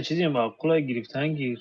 Чизе маъқулай гирифтан гир.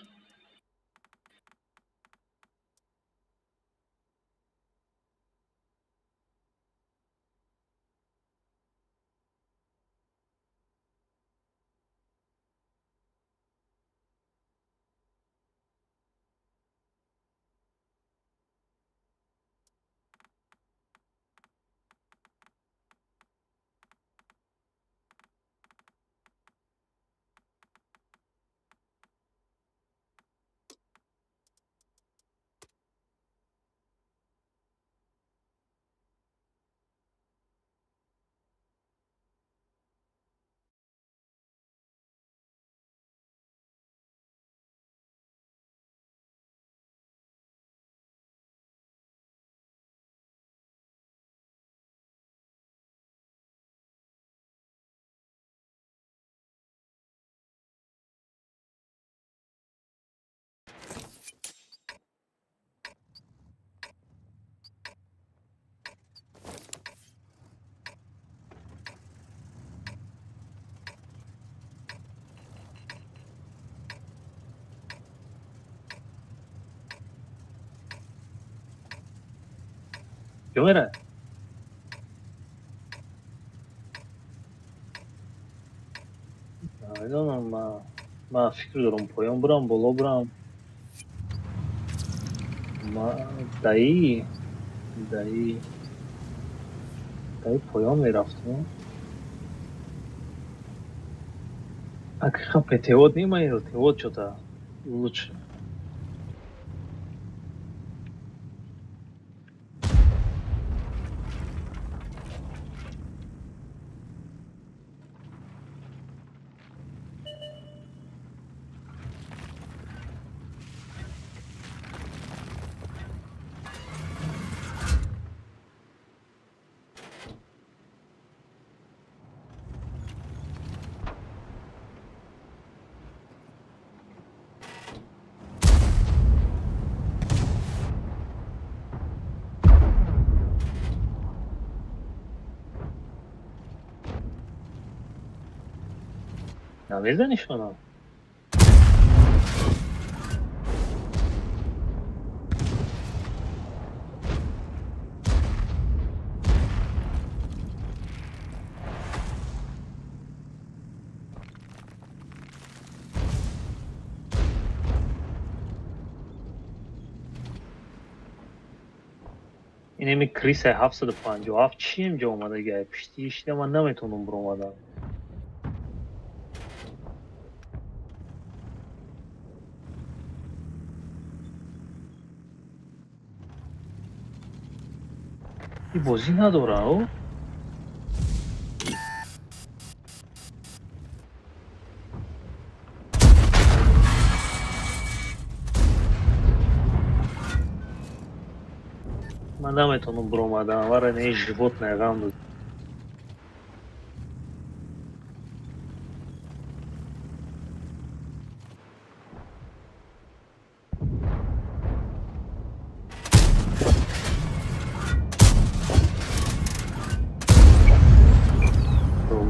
Ё мера? Намедонам, ман фикр дорам поён бурам, боло бурам. Даи даи даи поён мерафтам. Акиқа ПТО нима ЛТО чё-то лучше. Намезаниш манам? Инеми крисаи 757 чӣ инҷо омадагиай? Пишти ишида ман наметавонам биромадам. И бозӣ надора, о? Ман наметавонам биромадам, вара не животное ғам дод.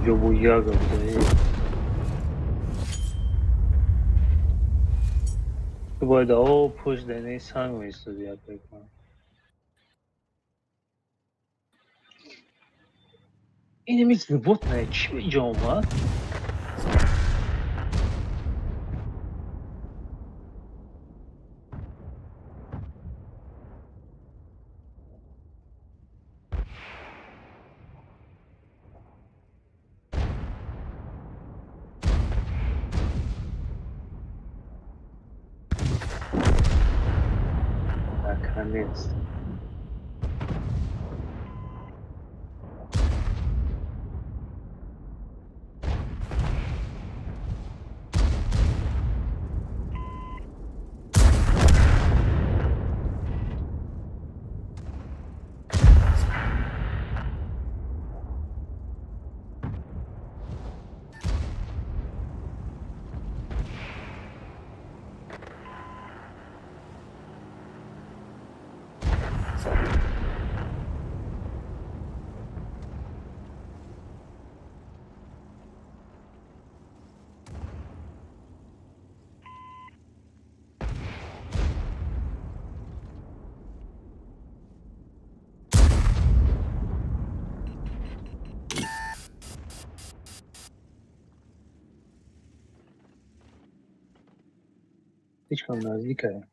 Уҷо бо яга буда. Ту бояд о пушт даинаи санг меистоди якакан. Инами животное чӣ инҷо омад? Наконец. Слишком наздикае.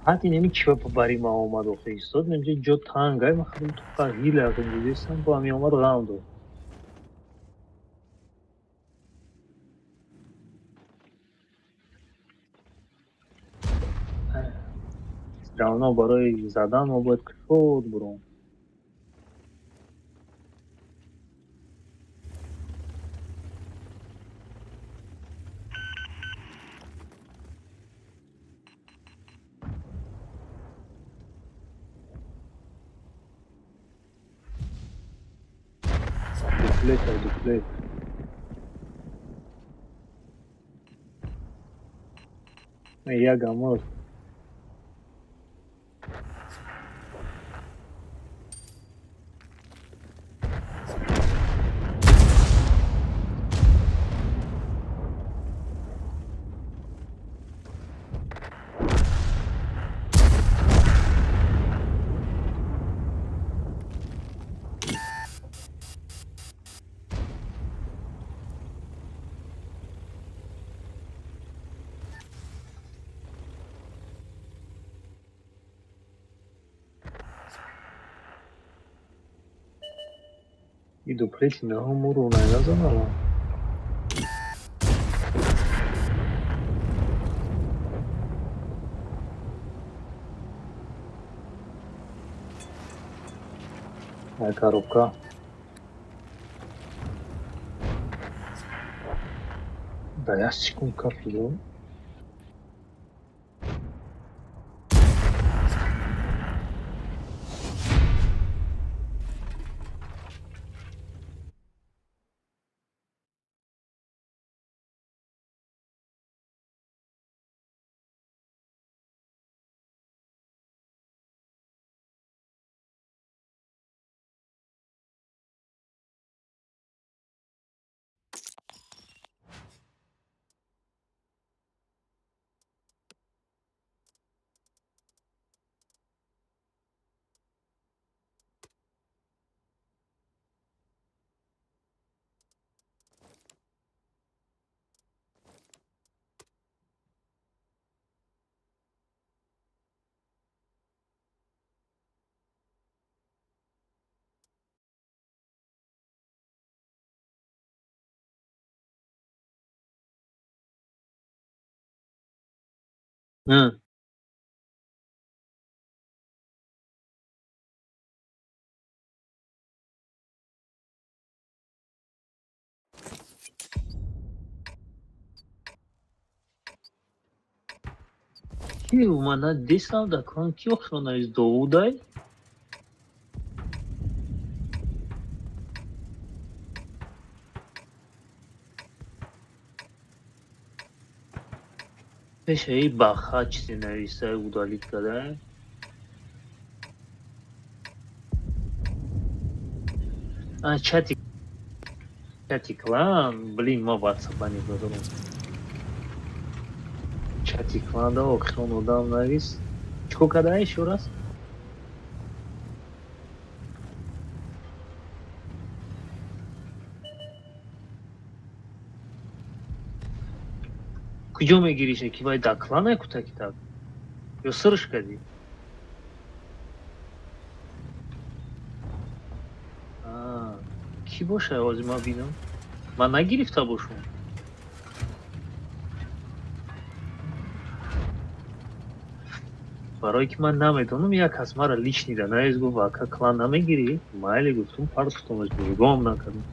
Ҳад инами чиба бари ма омад охи истод, немҷа ҷо тангай, ма хадам туқа ҳила дидистам, бо ҳами омад ғам дод. Давно барои задан мо бояд кушод буром. Дуплет, дуплет. Я гамор. И дуплети наҳум уро назанала. Ай коробка. Да як секунд капидо. Ки омада дистам дар клан, ки охиро навис Довудай? Пешаи баха чизе нависа удалить када. А чати клан, блин, ма WhatsApp не дорам. Чати клан да охирон одам навис. Чико када ещё раз? Куҷо мегириша ки вай дар клан кутаки так? Ё сирш кардӣ? Кӣ боша ҳозир ман бинам? Ман нагирифта бошум. Барое ки ман намедонам, як кас мара личный да навис, гуфт ака клан намегирӣ? Майли гуфтум, партофтумаш, нигоҳам накардам.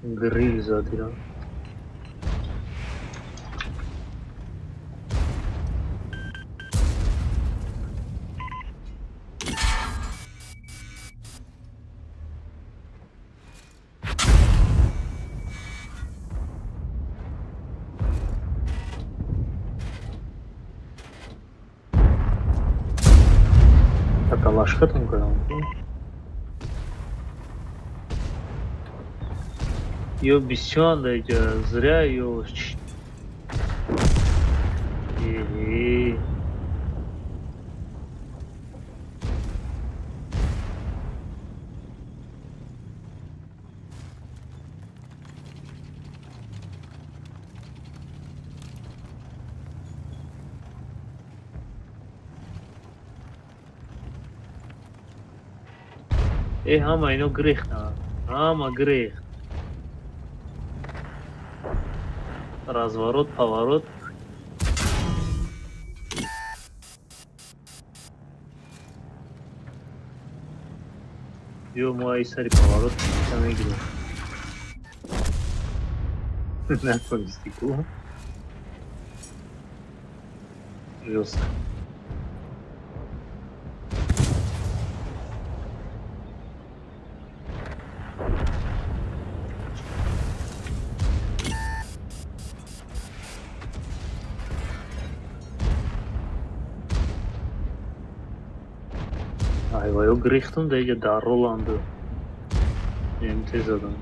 Гриль задира. Так, алашхатом кадам. Ё бисён даҷа зря ё эҳе. Э, ҳама ино гирехтанд, ҳама гирехт. Разворот, поворот. Ё мо ай сари поворот мегирем. Натонисти ку? Жёстко. Ай, ваё гирехтам, да иҷа дар роланду. МТ задам.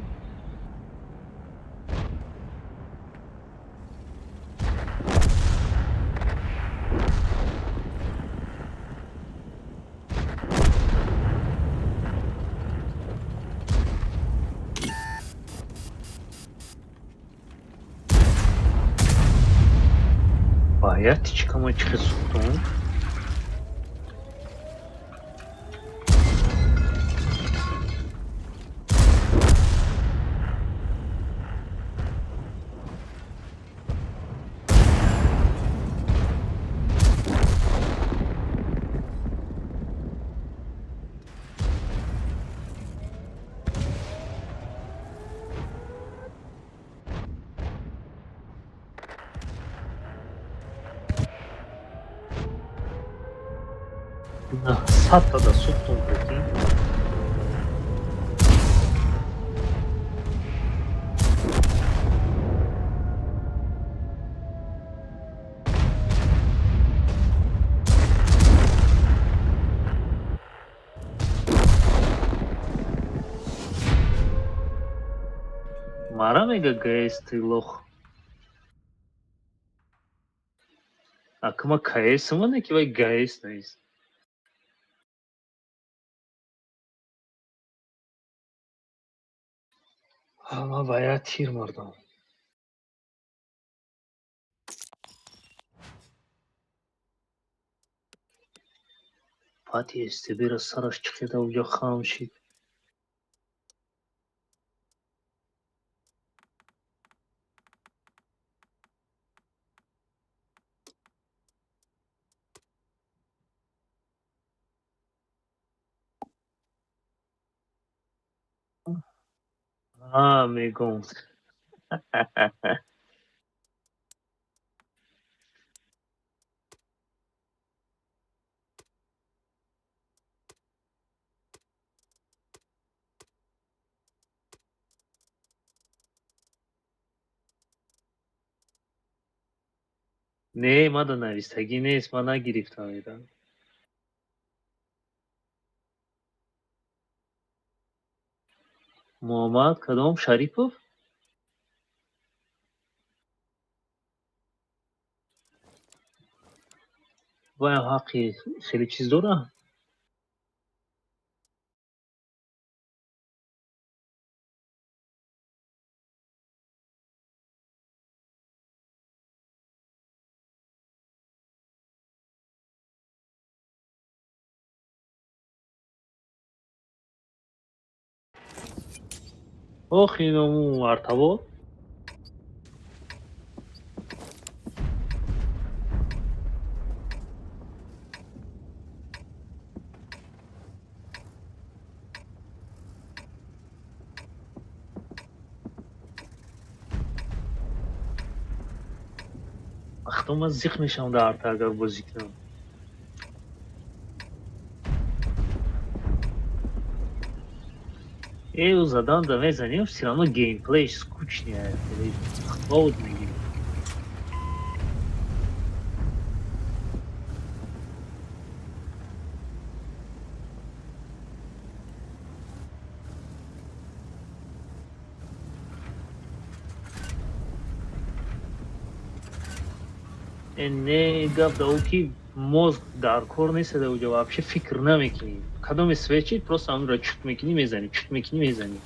Баяд чикама чихе сухтум. Садтада сухтум, прикинь. Мара мега ГС, ты лох. Акма КС мана ки вай ГС нест. Ман ба як тир мурдам. Пати СТБ-ро сараш чиқида уҷо хам шид. А, мегум. Не, мада навистагӣ нест, ман нагирифтам ида. Муҳаммад кадом Шарипов? Ваям ҳаққи хеле чиз дора? Ох, иному артабот. Вақто ман зиқ мешавам дар арта агар бозӣ кунам. Э, ӯ задан да мезанем, всё равно геймплейш скучный, холод мегирем. Не, гап да ӯ ки мозг дар кор нест, да уҷа вообще фикр намекунӣ. Кадоме свечи просто ҳамонро чут мекунӣ, мезанӣ, чут мекунӣ, мезанӣ.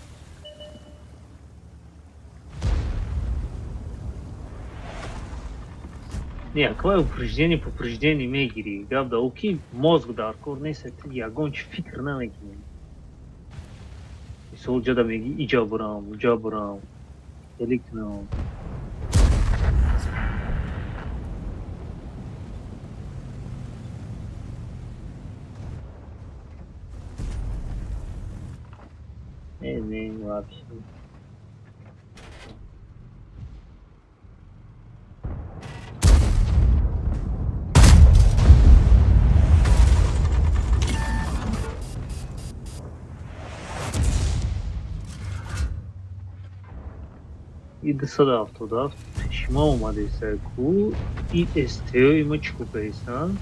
Не, какое упреждение, попреждение мегирӣ. Гап да ӯ ки мозг дар кор нест, ту ягон чи фикр намекунӣ. Мисол ҷода мегӣ иҷа бурам, уҷа бурам, хеле кунам. Не, не, вообще. И 277 пеши ма омадеста ку и СТОи ма чӣ кӯкаистанд?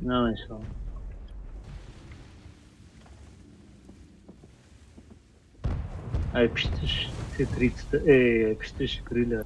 Намешавад. Ай пиштиш Т-30, ай пиштиш крылья.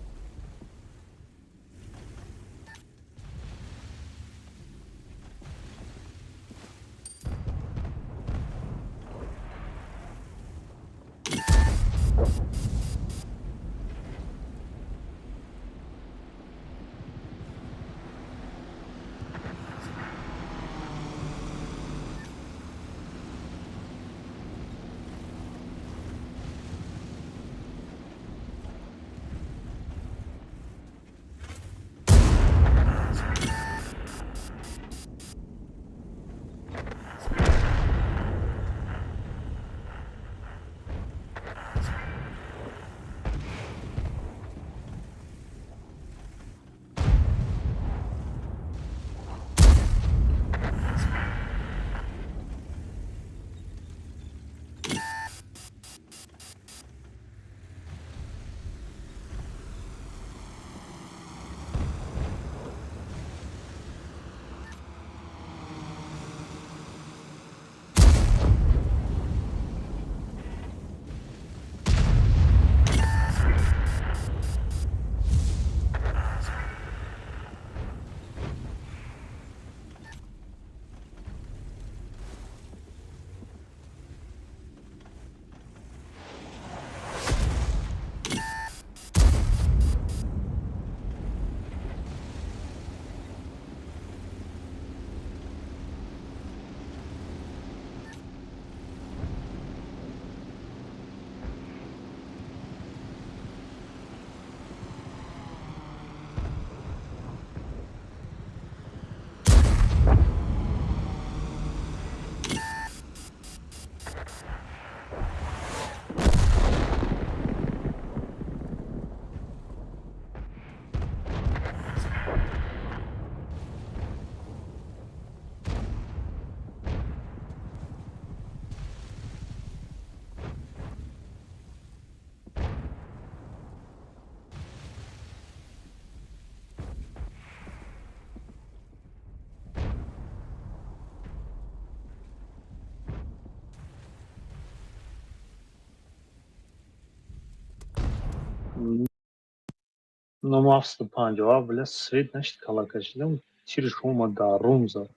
Номо 757, бля, свет нашид, кала кашидам, тирш омад, дар рум зад.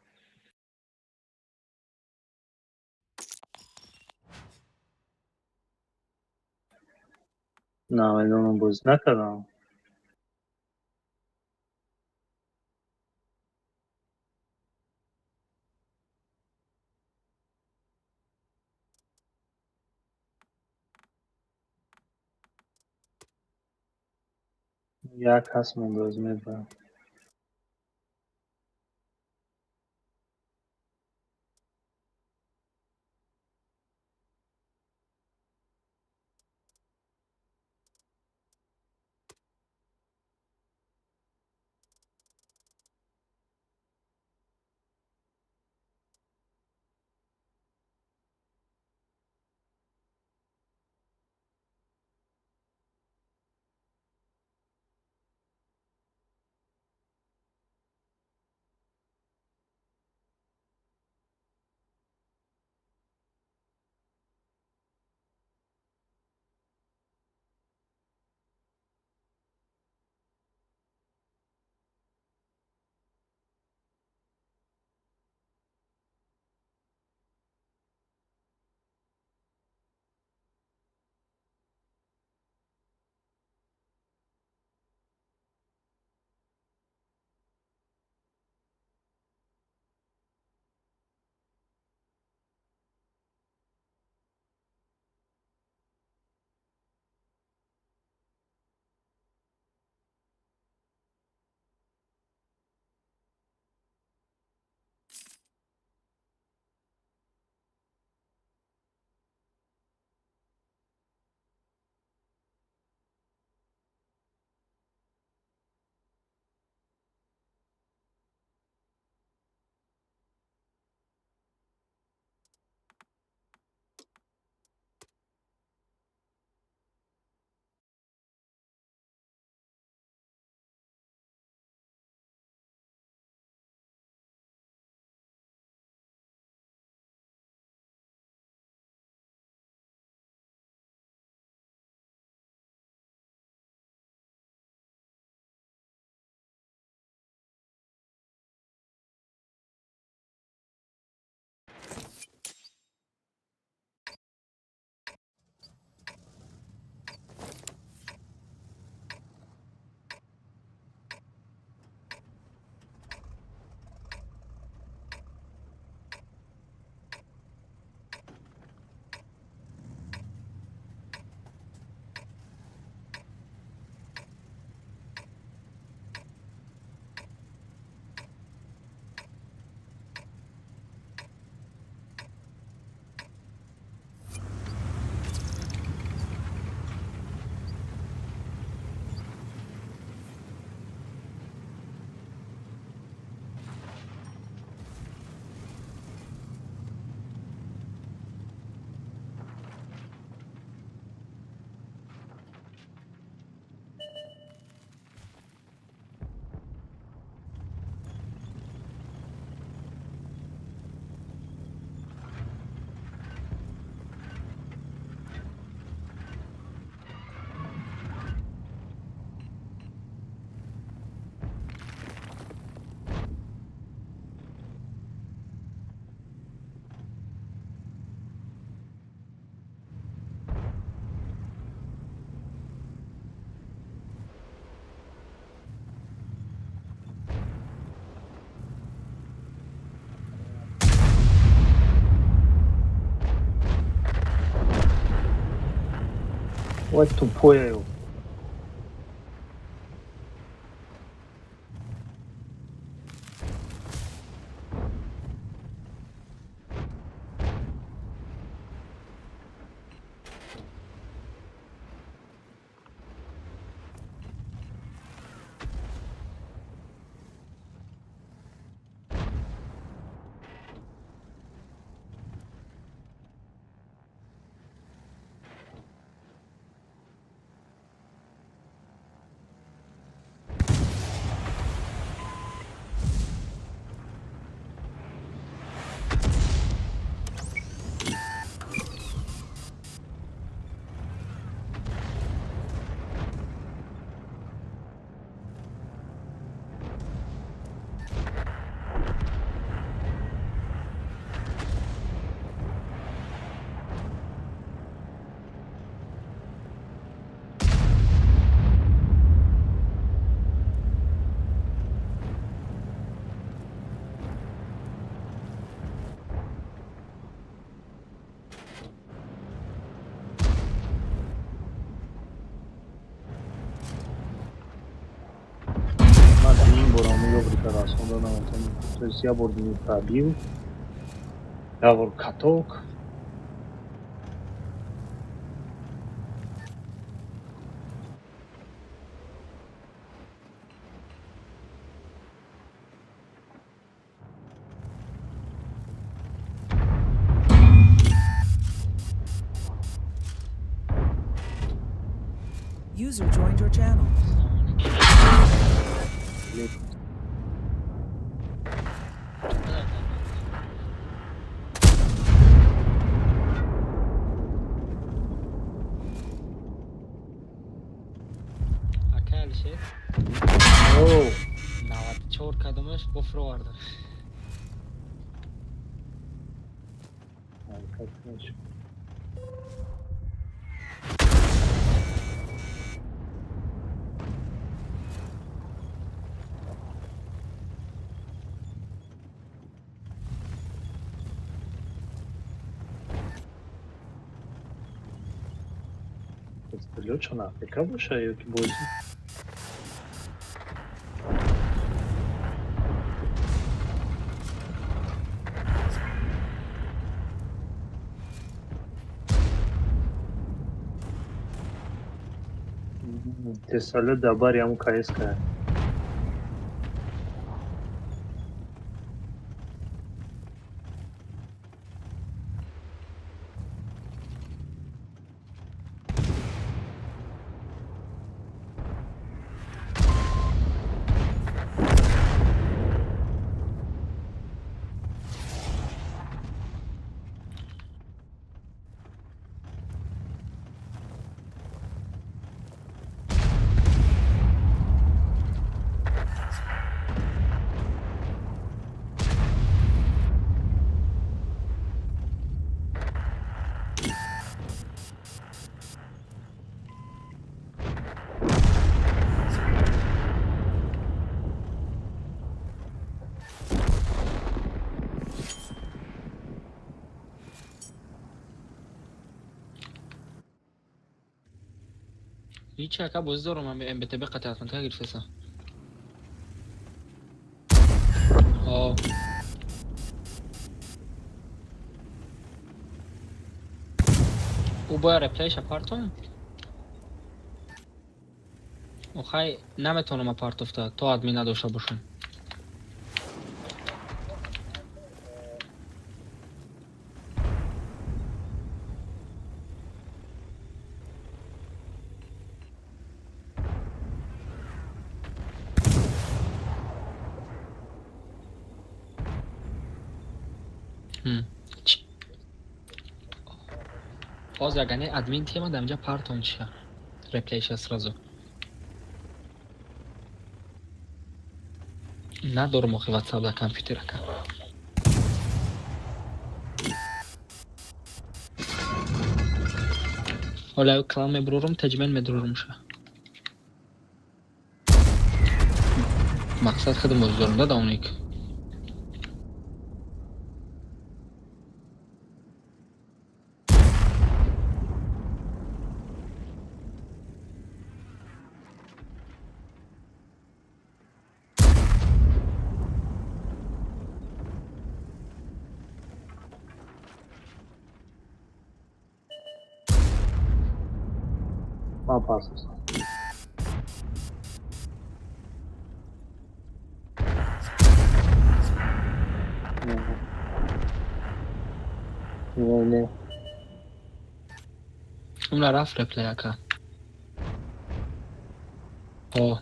Намедонам, бозӣ накардам. Як кас монда, оз мебарам. Ой, тупое. Человека расонда наметавонем. То есть як бор не пробил, як бор каток. User joined your channel. Лет. Ака Алишер. Оу, 94 кадомаш бофроварда. Ҳаракат нашуд. Лёча на АФК боша ё ки бозӣ? Тесалё дар бари ҳамун КС кард. Ҳеч ака, бозӣ дорам, МБТБ қатъи Атлантика гирифтаса. О. Ӯ бояд реплейша партом? Охай, наметавонам апартофта, то админ надошта бошам. Ҳозир агар не админ тема дар инҷа партом чия. Реплейша сразу. Надорам охи WhatsApp дар компютер, ака. Ҳола клан мебурорам, таҷмен медурорумша. Мақсад худам бозӣ дорам да давоник. Ман партофтам. Не, не. Умра рафт реплей, ака. О.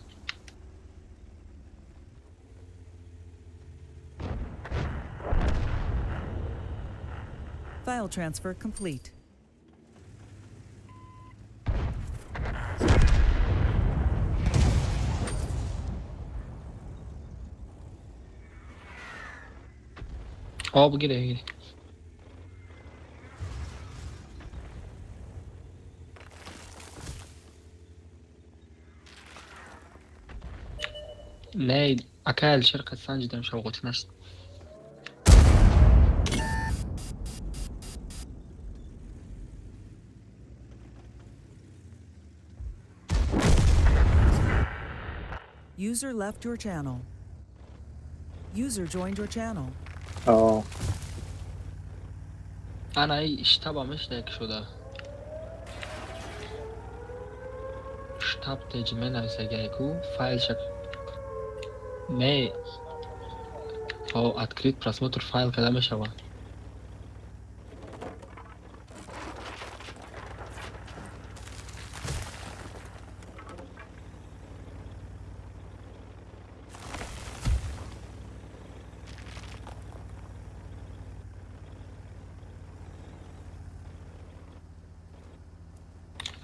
File transfer complete. О, бигире, бигире. Не, ака Алишер қад санҷидам, шавғотӣ нашд. User left your channel. User joined your channel. О. Ана ай штаба мешда шуда. Штаб теҷ менависагай ку файлша не о открыть просмотр файл када мешава.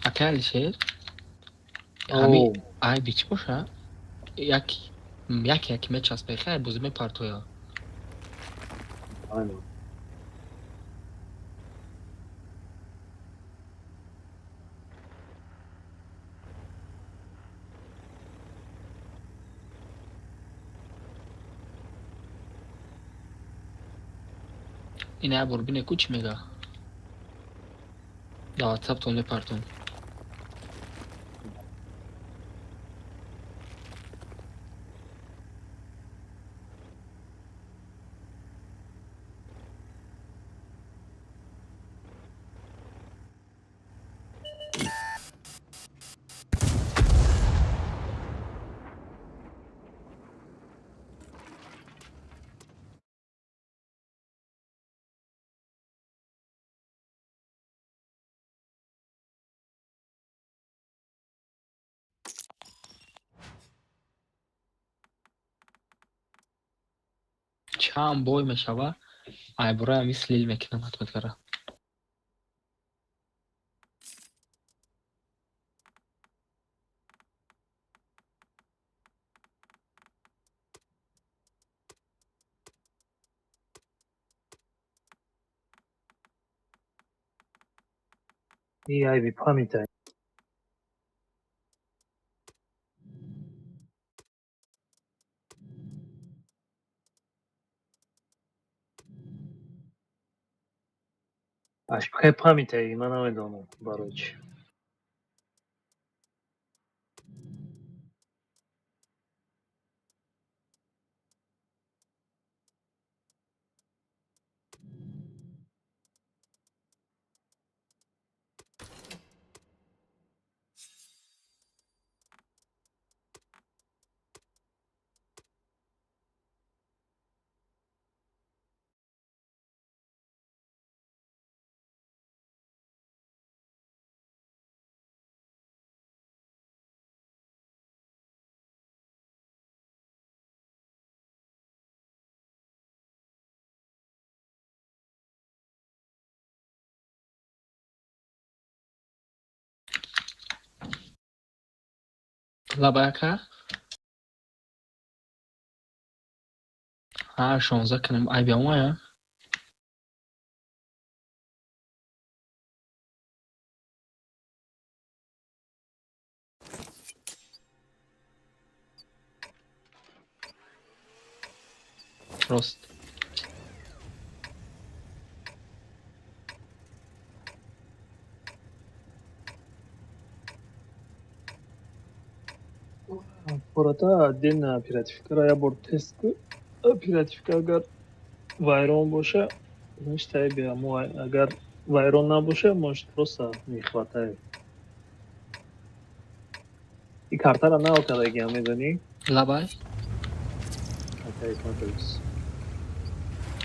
Акай Алишер, ҳами О. айби чӣ боша? Як як як мечаспе, хай бозӣ мепартоя. Правильно. Ина як бор бине ку чӣ мега. Дар ватсаптон мепартом. Чанд бой мешава, айбураям слил мекунам ҳатматкара. И айби памятай. Ашпхай памятай, ман намедонам барои чӣ. Лабака? Ҳа, 16 кунам айби омая? Рост. Пората отдельно оперативкаро як бор тест кун. Оперативка агар вайрон боша, значит, айби амо, агар вайрон набоша, может, просто не хватает. И картара нав кардагиам, медонӣ? Лабай? Картаи Matrix.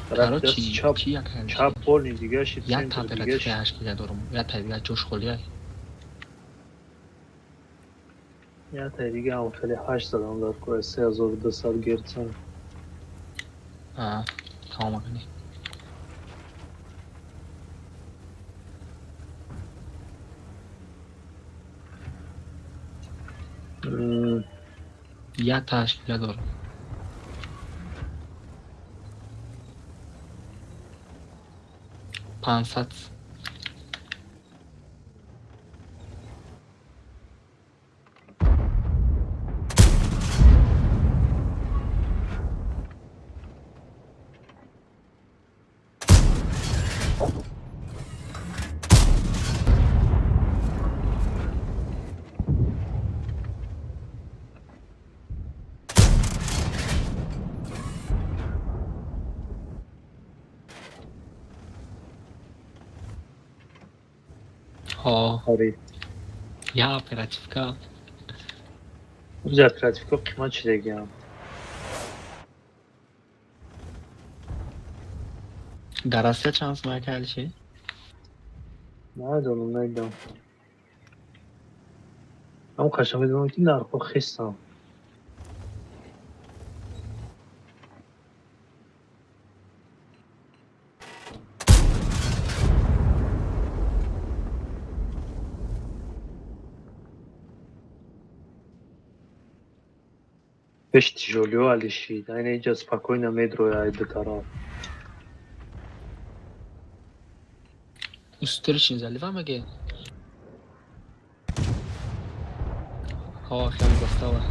Короче, чап чӣ як чап полни дига шид, як центр дига оперативка шид. 8 гига дорум, як та дига ҷош холиай. Як та дига ҳам хеле 8 задам дар кор, 3200 герцам. А, тамом акни. Як та 8 гига дорум. 500. Ҳо. Харид. Я оперативка. Узи оперативка қимат шидагиам. Дар Россия чанд сум ака Алишер? Намедонам, надидам. Ҳам қаша медонам ки нархҳо хестанд. Пеш тяжёлиҳо алишид, айна иҷа спокойно медроя ай ду тараф. Устричный залива маге? Ҳо, хеле застава.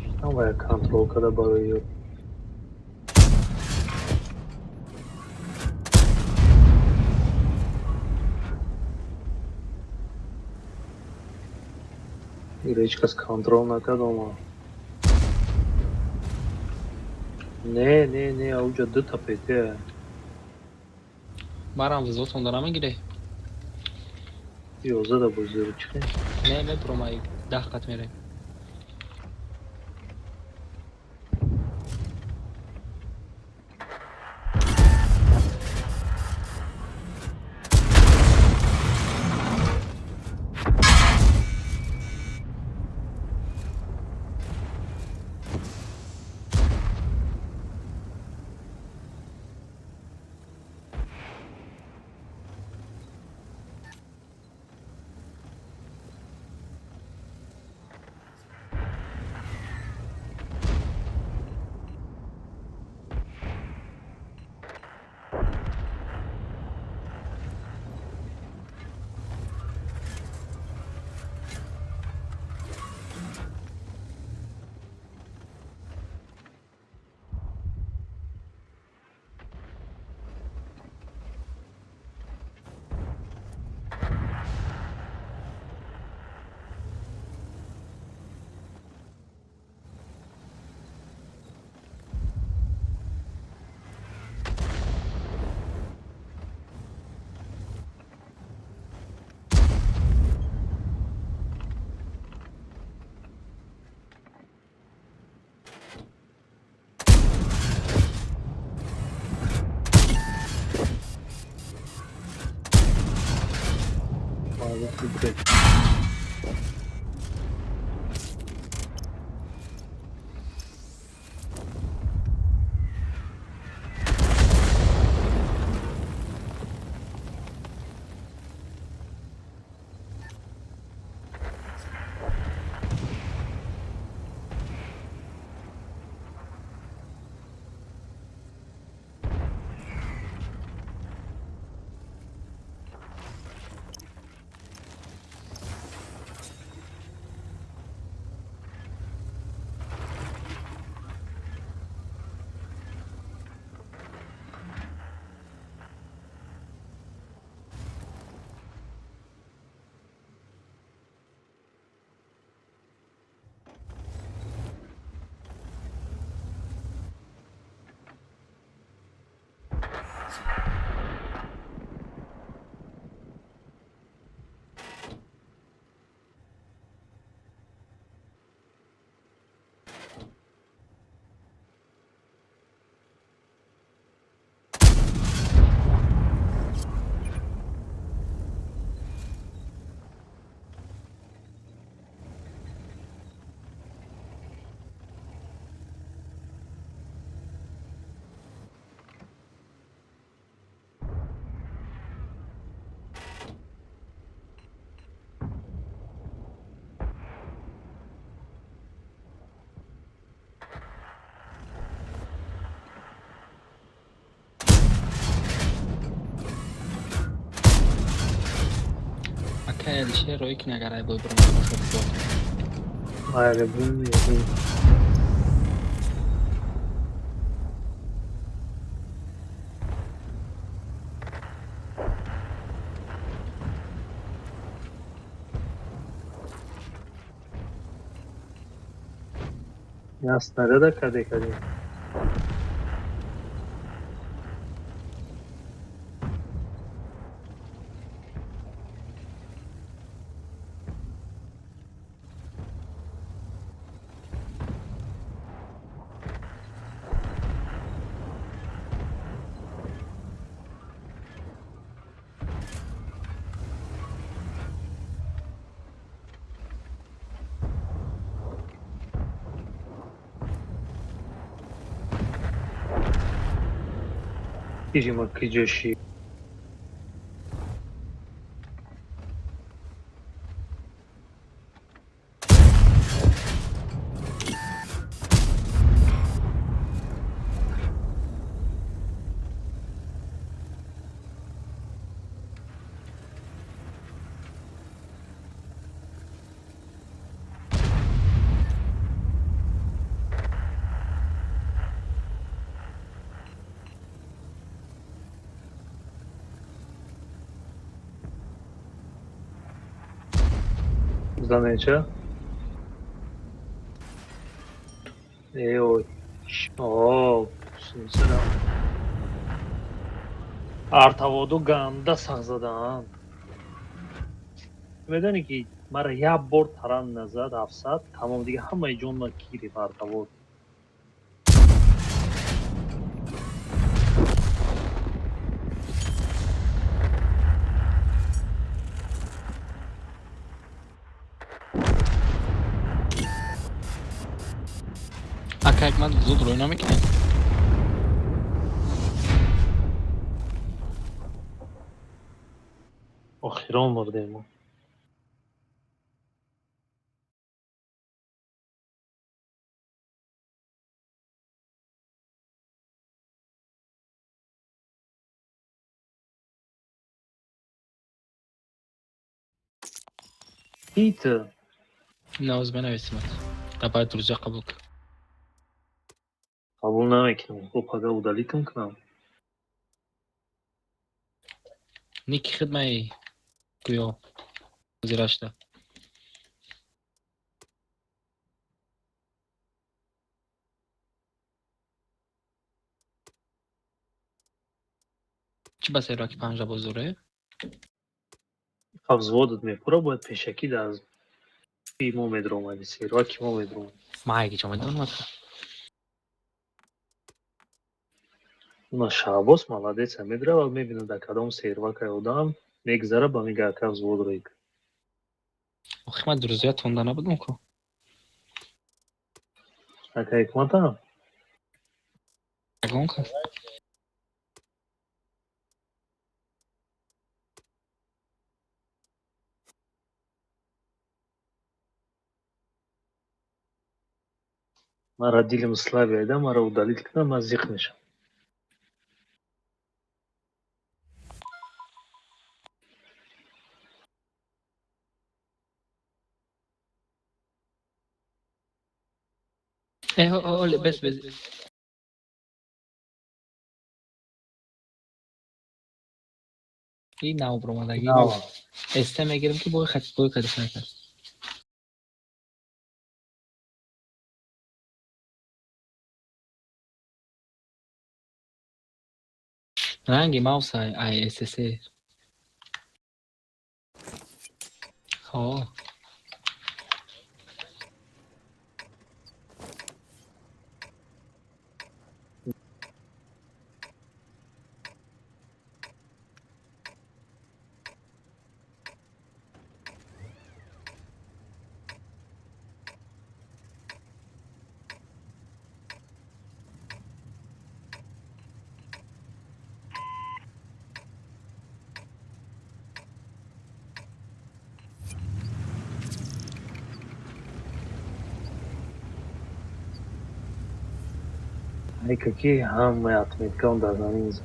Читам вая контрол када барои ё. Иро ҳеҷ кас контрол накард ома. Не, не, не, ауҷа дута пете. Барам взводтон дора мегире? Ёзада бозиро чихе? Не, мебурам, ай 10 қат мерем. Ака Алишер рои ки агар ай бой бурам бошад взвод. Майли, бум. Я снаряда каде кадем. Ижима киҷоши. Занеча? Э, о, синсера. Артаводу ганда сах задаанд. Медонӣ ки мара як бор таран назад 700, тамом дига ҳамаи ҷонма гирифт артавод. Ака, Ҳикмат, зуд рӯй намекунем. Охирон мурдем мо. Ит. Навоз менависимад. Давай, друзья, қабул кун. Қабул намекунам. Хуб, ага удалитон кунам. Ники хидмаи гӯё ҳозира шуда. Чӣ ба серваки панҷа бозоре? Взводат мепура, бояд пешакӣ дар мо медромади, серваки мо медромади. Ма ягиҷо медонам. На Шаҳбоз молодец, медрава, мебинад дар кадом сервакай одам, мегзара ба мега ака взвод рӯй. Охи ман друзья тонда набудам ку. Ака Ҳикмата? Ягон кас. Мара дилим слабый айда, мара удалить кунам, ман зиқ мешавам. Э, оле, бес, бес. И нав бромадаги. Эсте мегирем ки бой хат бой кадиш накард. Ранги мауса ай СС. Хо. Ай какие ҳамаи отметкаон дар замин зад.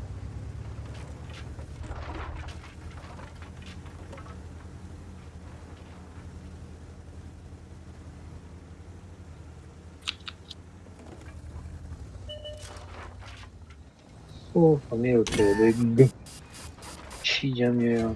О, фамилия г. Чӣ ҷа меоям?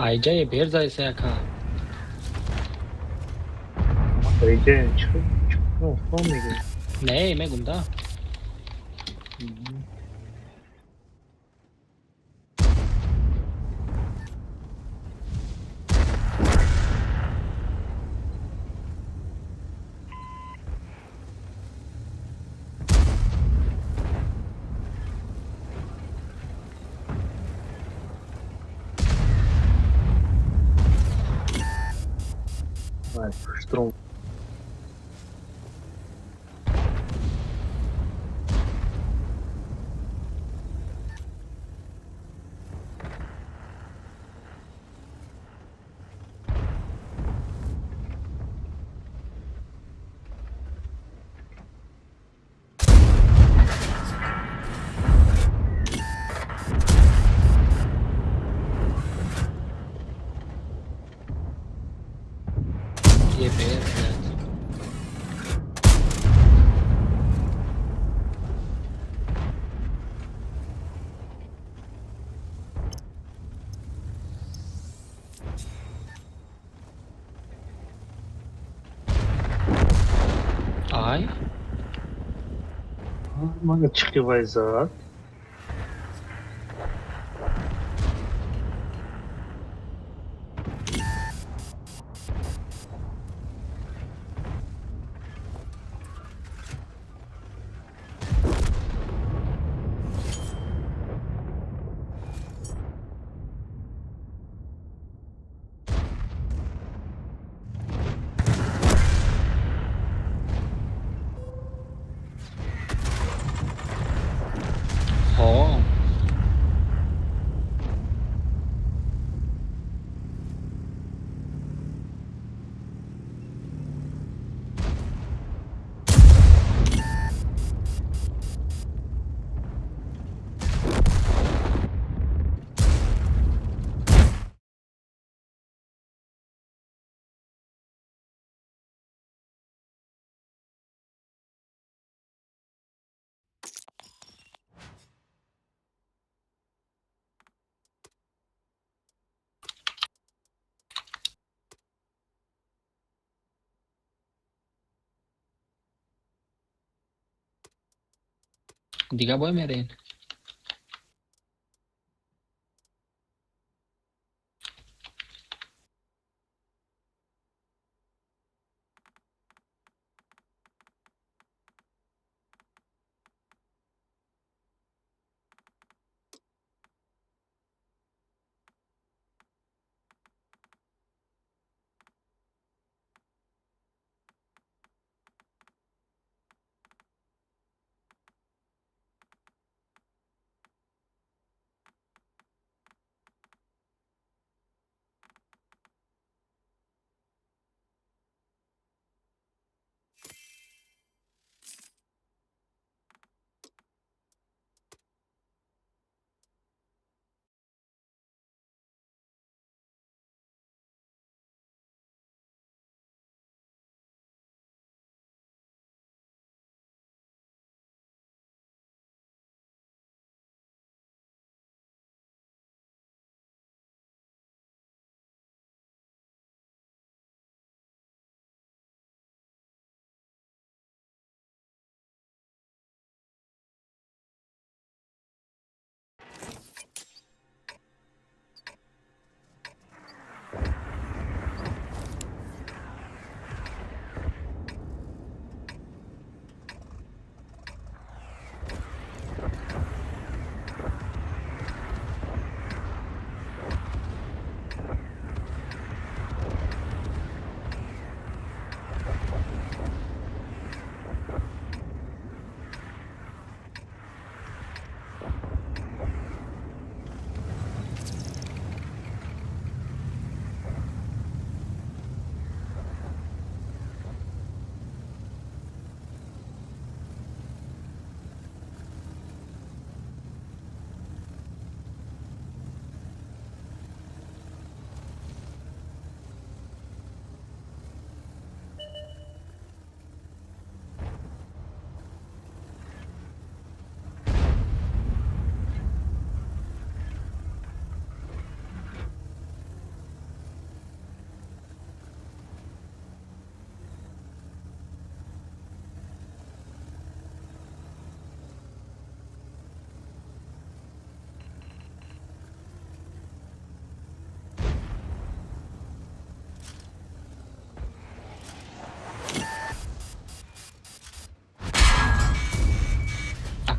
Айҷае бер заиса яка. Айҷае чӣ чӣ мегӯӣ? Не, мегум да. Штрум. Ай? Мага чиқи вай зад? Ҳо. Дига бой мерен.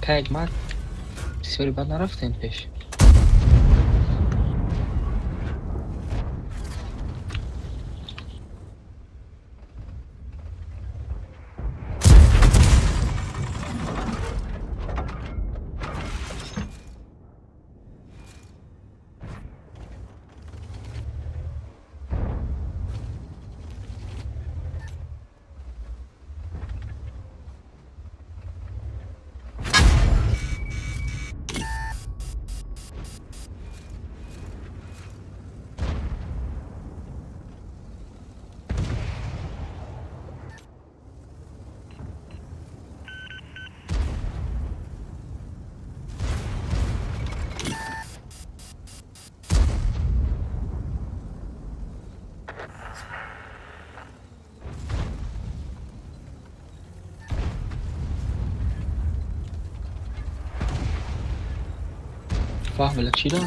Ака, як мард бисёри бад нарафтем пеш. Фаҳмила, чӣ дор?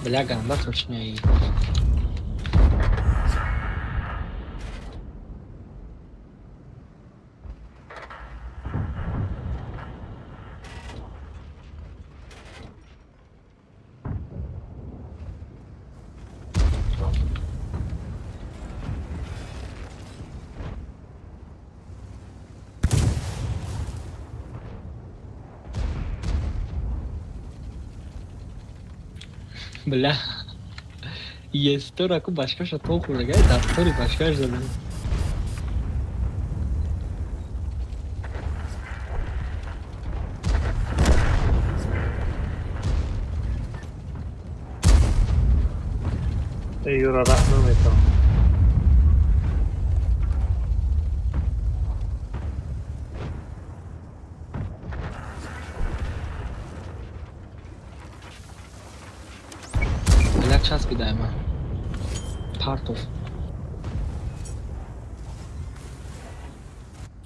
Бля, ганда точно. Бля. Естор аку башкаша то хӯрдагай, дастори башкаш задам. Юра, раҳ наметавон. Бля, часпидаема. Партов.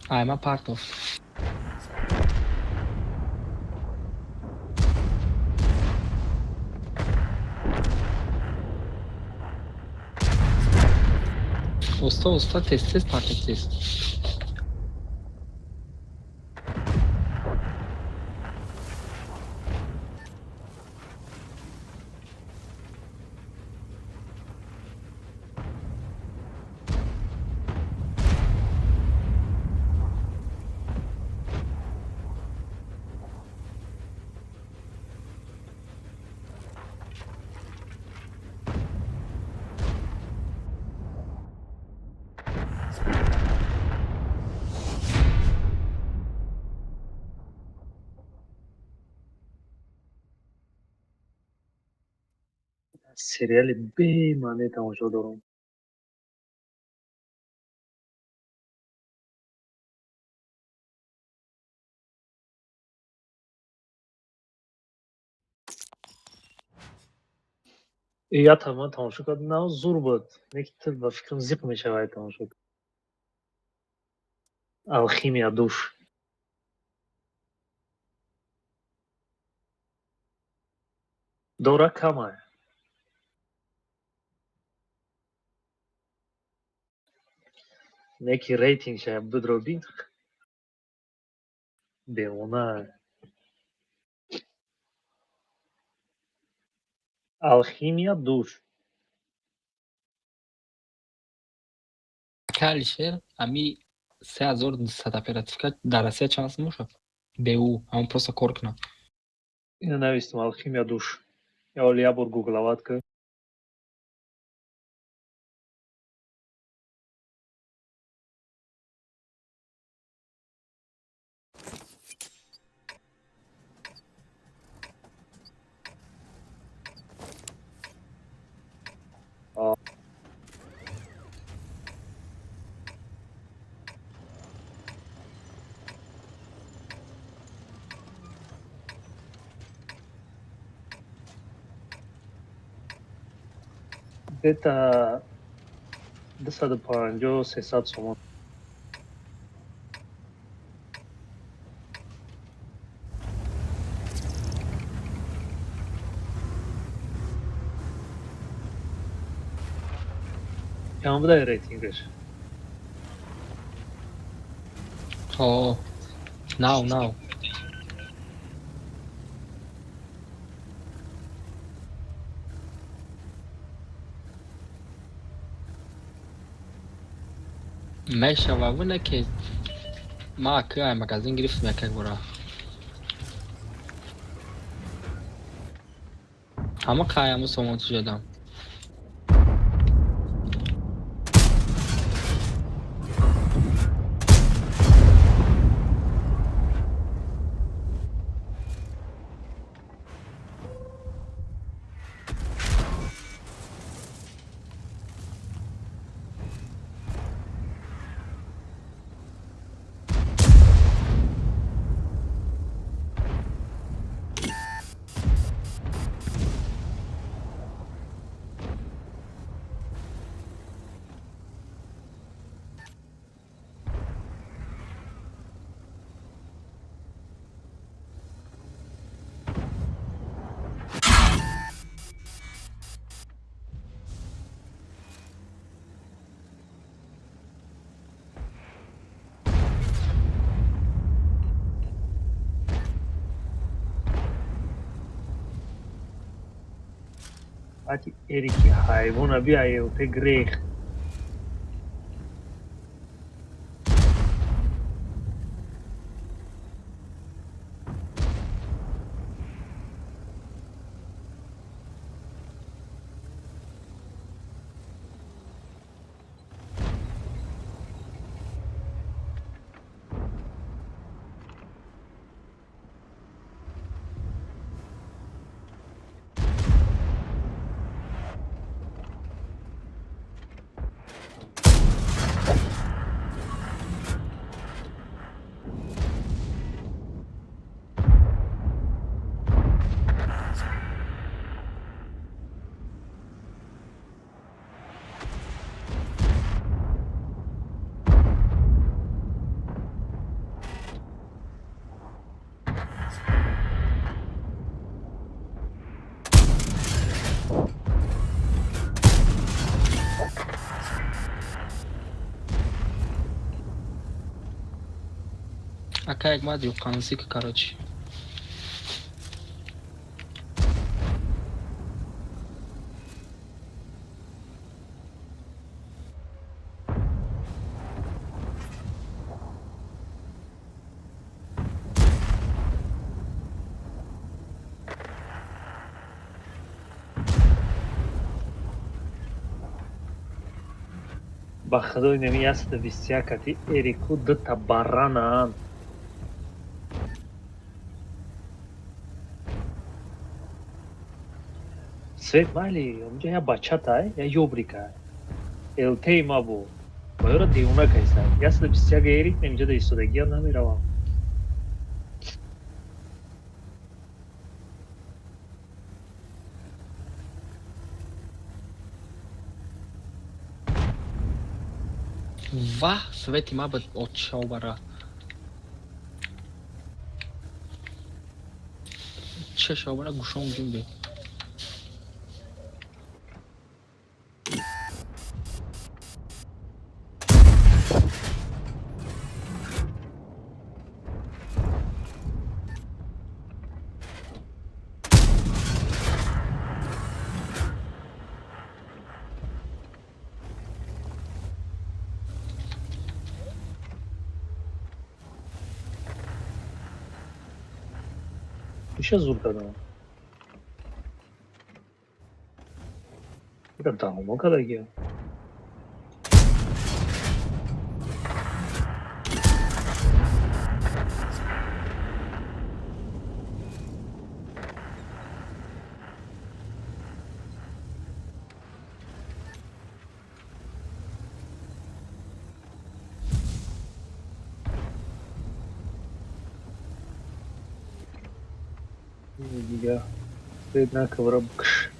Айма партов. Оста, оста, тез тез партов, тез. Сериали бемаъне тамошо дорам. Ята ман тамошо кардам, на зур буд. Не ки ту ба фикрам зиқ мешавай тамошо. Алхимия душ. Дора камай. Неки рейтинг ша бидроби. Девона. Алхимия душ. Ака Алишер, ами 3200 оперативка дар Россия чанд сум бошад? БУ, ҳамон просто кор кунад. Ина навистам, алхимия душ. Я оли я бор гуглават ка. Где-то 250 300 сомон. Чанд буда рейтингаш? Ҳо, нав нав. Мешава вуне ки ма ака ай магазин гирифтам як бора. Ҳама қаяму сомон тиҷодам. Ати Ерики ҳайвона биа ЕЛТ грех. Ака як мад юқансик, короче. Ба худои нами 121 кати Эрику дута баранаанд. Свет майли, онҷа я бачатай, я ёбрикай. ЛТ ма бу. Ба ёра девона кайсай. 121 Эрик немҷа да истодагиам намеравам. Ваҳ, свети ма ба отшавбара. Че шавбара гӯшон гимбе. Иша зур кардам. Ира давно кардагия. Дига една кавра букш.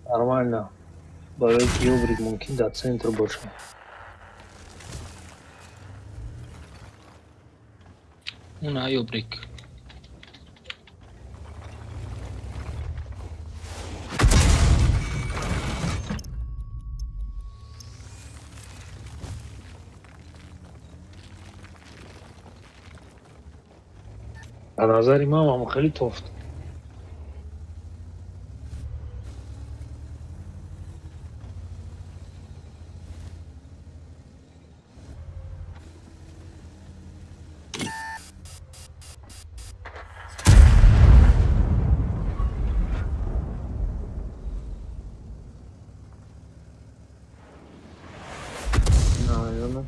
Нормально. Барои ки ёбрик мумкин дар центр бошад. Уна ёбрик. Дар назари ман ҳам хеле тофт. Наверно.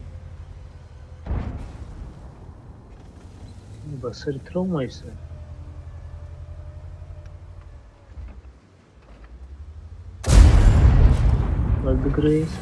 Ба сари травмайса. Like the Grace.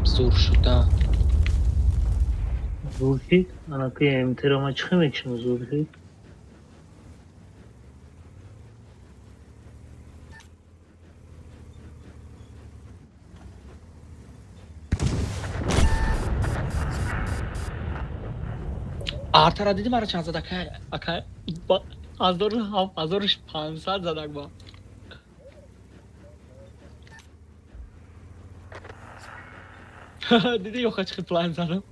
Зур шуда. Зур шид? Анаки МТ-ро ман чӣ хел мекушам, зур шид? Артара дидӣ, мара чанд зад, акай? Акай, 1007, 1500 задак ба. Дидӣ, ёха, чӣ план задам?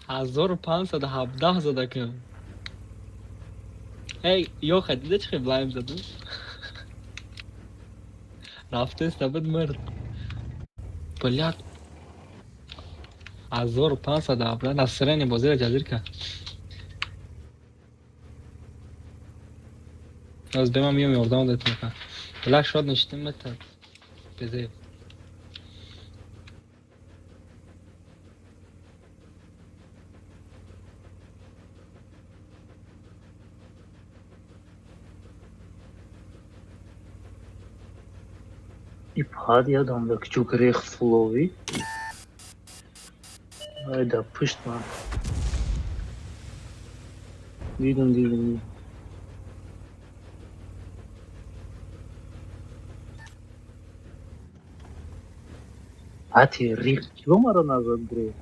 1517 задакам. Эй, ёха, дида чӣ блайм задам? Рафтеста буд, мурд. Блядь. 1517 настроение бозиро ҷазир кард. Аз бема миём, ёрдам дад мекард. Бля, шод нишитим мета. Безеб. И пад ёдам да кичук рехт фуловӣ. Ай, да пушт ман. Дидам, дидам, дидам. Ати рехт киро маро назад гирифт?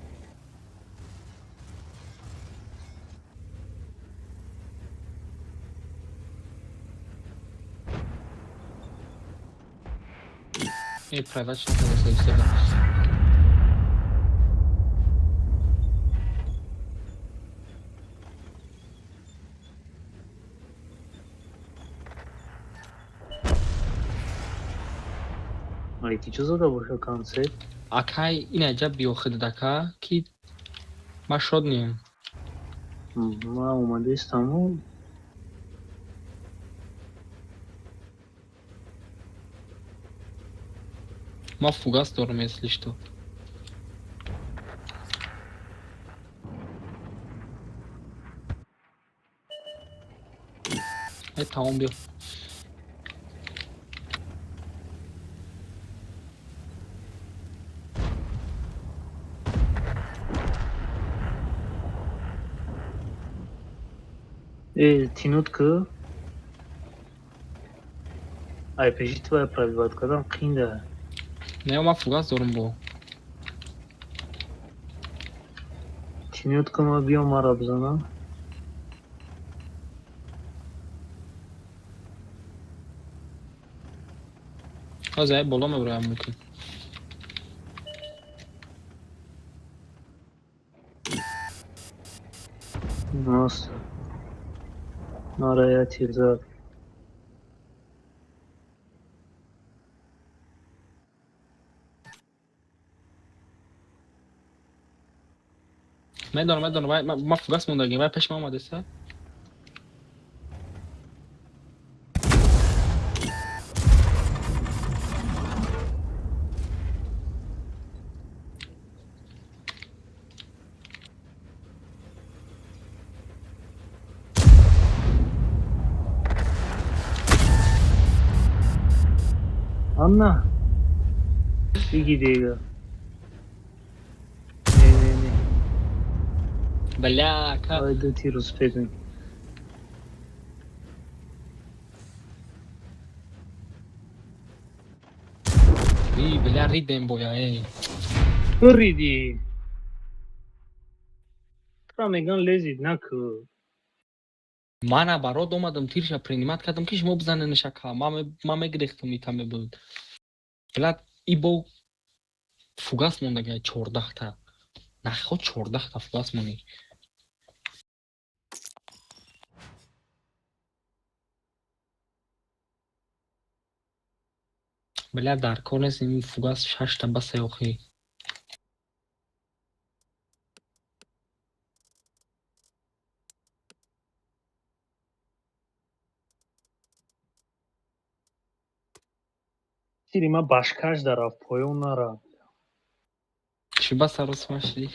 И private накарда. Малики чӣ зада боша концерт? Акай, ин аҷаб биёхидадака, ки ман шод нием. Ман омадаистаму. Ман фугас дорам, если что. Э, тамом, биё. Э, тинут ку. Ай, пеши ту пробивать кардан қинда. Не, ман фугас дорам бо. Тинут ку, ма биём, мара бизанам. Ҳозир ай боло мебароям, мумкин. Ност. Мара я тир зад. Медонам, медонам, вай ман фугас мондагим, вай пеши ман омадеса. Анна. Биги дига. Не, не, не. Бля, ака. Ай, ду тир успедем. И, бля, ридем боя, эй. Риди. Тра меган лезид наку. Ман наоборот омадам, тирша принимать кардам, ки шумо бизаненаш, ака. Ман мегирехтам, ита мебуд. Бля, и бо фугас мондага 14-та. Нахо 14-та фугас монӣ. Бля, дар кор нест ин фугас, шашта басе охи. Тири ма башкаш дарафт, поён нарафт. Чӣ ба саросима шудӣ?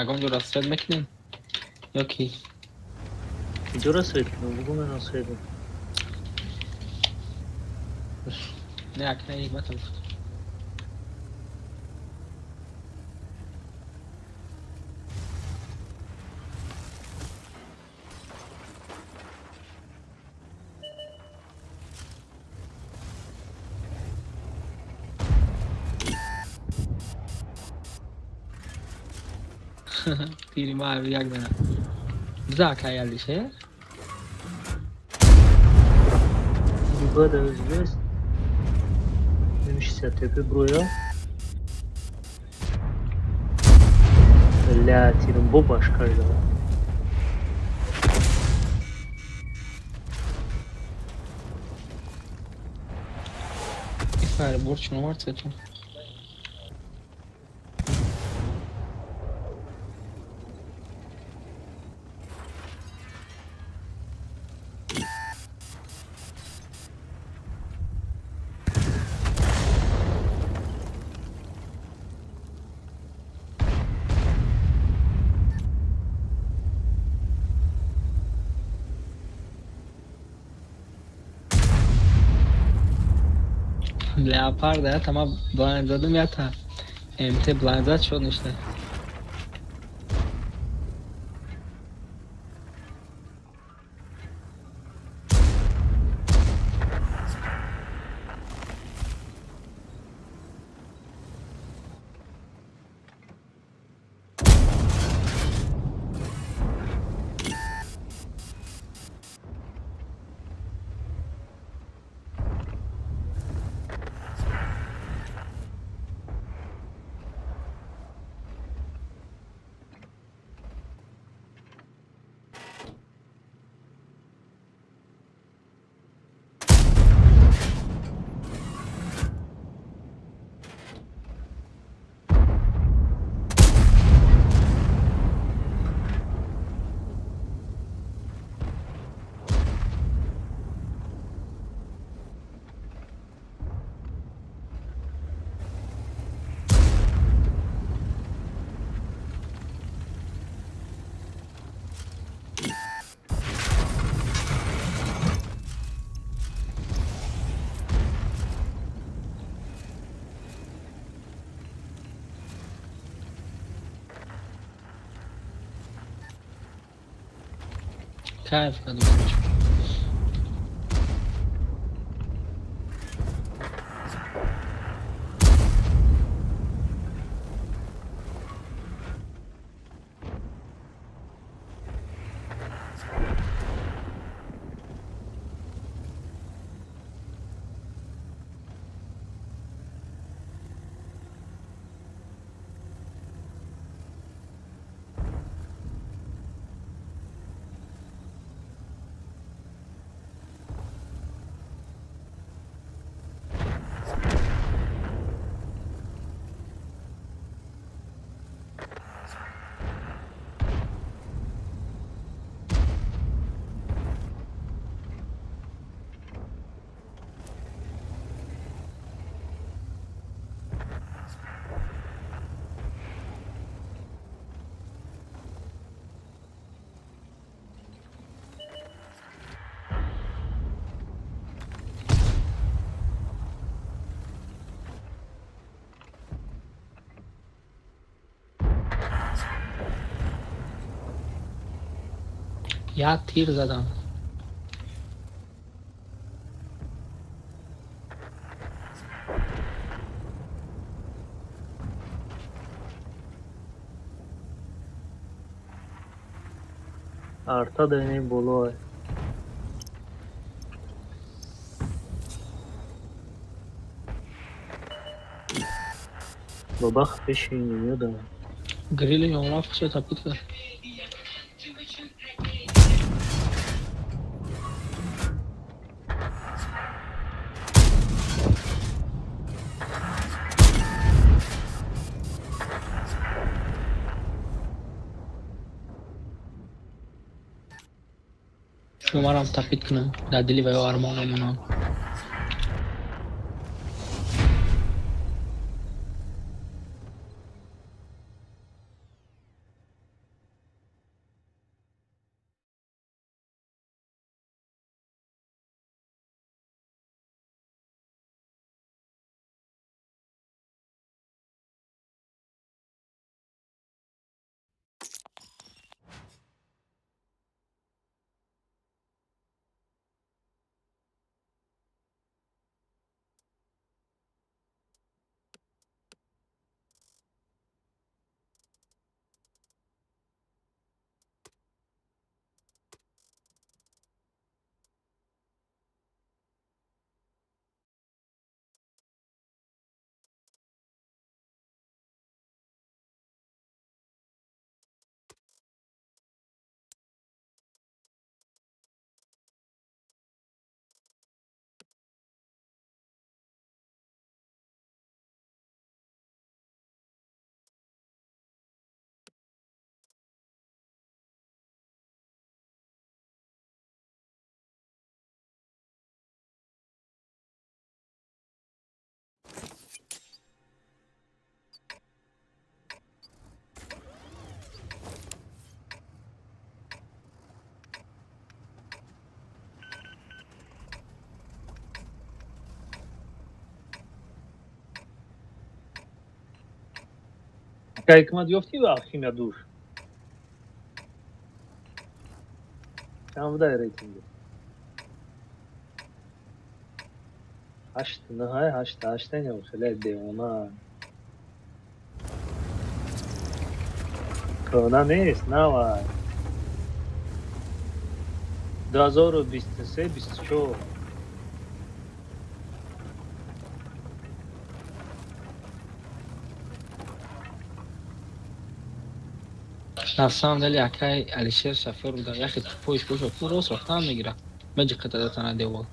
Ягон ҷо рассвет мекунем ё ки? Куҷо рассвет кунам? Бугӯ, ман рассвет. Не, акна ҳикмата гуфт. Тири ма як дана. Биза, акай, Алише. Бада извест. Немишися тепе броя. Бля, тирам бо башкаш дара. И фаербор чун овард сетон. Леопарда ята ма блайнд задум, ята. МТ блайнд зад, шод ништа. Кайф кардам. Як тир задам. Арта дар боло. Бабах пеши намедонам. Грили ёмраф хушо тапит кард. Шумарам тапит кунам. Дар дили ва ё армон мемонам. Ҳикмат ёфтӣ ва алхимия душ? Чанд будай рейтинги? 8 9 8 8 не, хеле девона. Кӯна нест, навай. 2023 24. На самом деле акай Алишер шофёр буда. Яхе тупоиш бошад, ку рост рафтан мегира. Меҷиқата датана девол.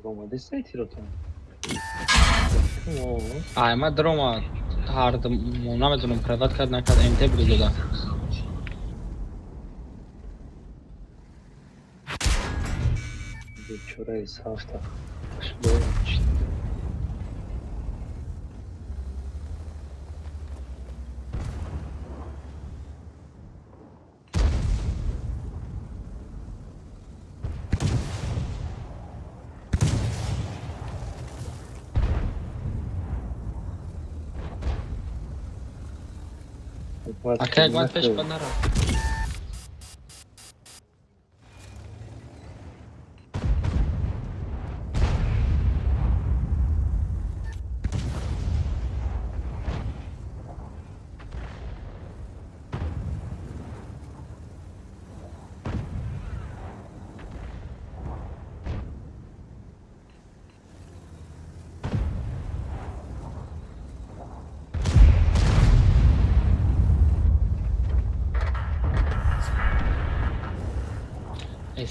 Ромадистай тиротон. Ай, ма дрома ҳард намедонам, приват кард, накард, МТ буду дода. Бечора из ҳафта. Ака, як баъд пеш ба нарафт.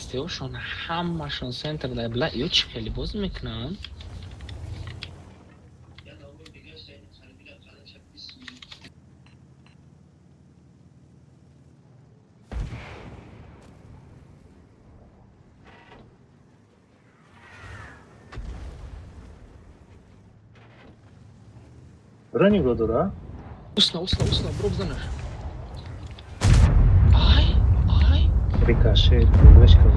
СТОшон ҳамашон центр дар бла, ё чӣ хеле бозӣ мекунанд? Бра нигоҳ дора? Усна, усна, усна, бро, бизанаш. Ай, ай. Рикошет, грешка.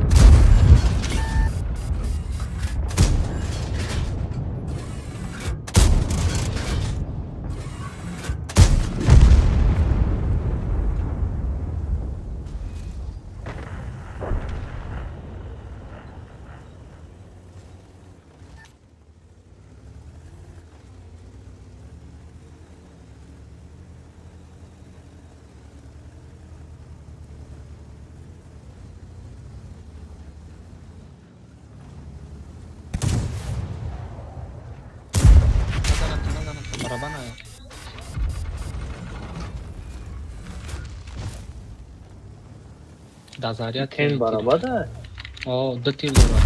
Назанад, назанад, барабана. Дар заряд. Кен барабада? О, ду тир дорад.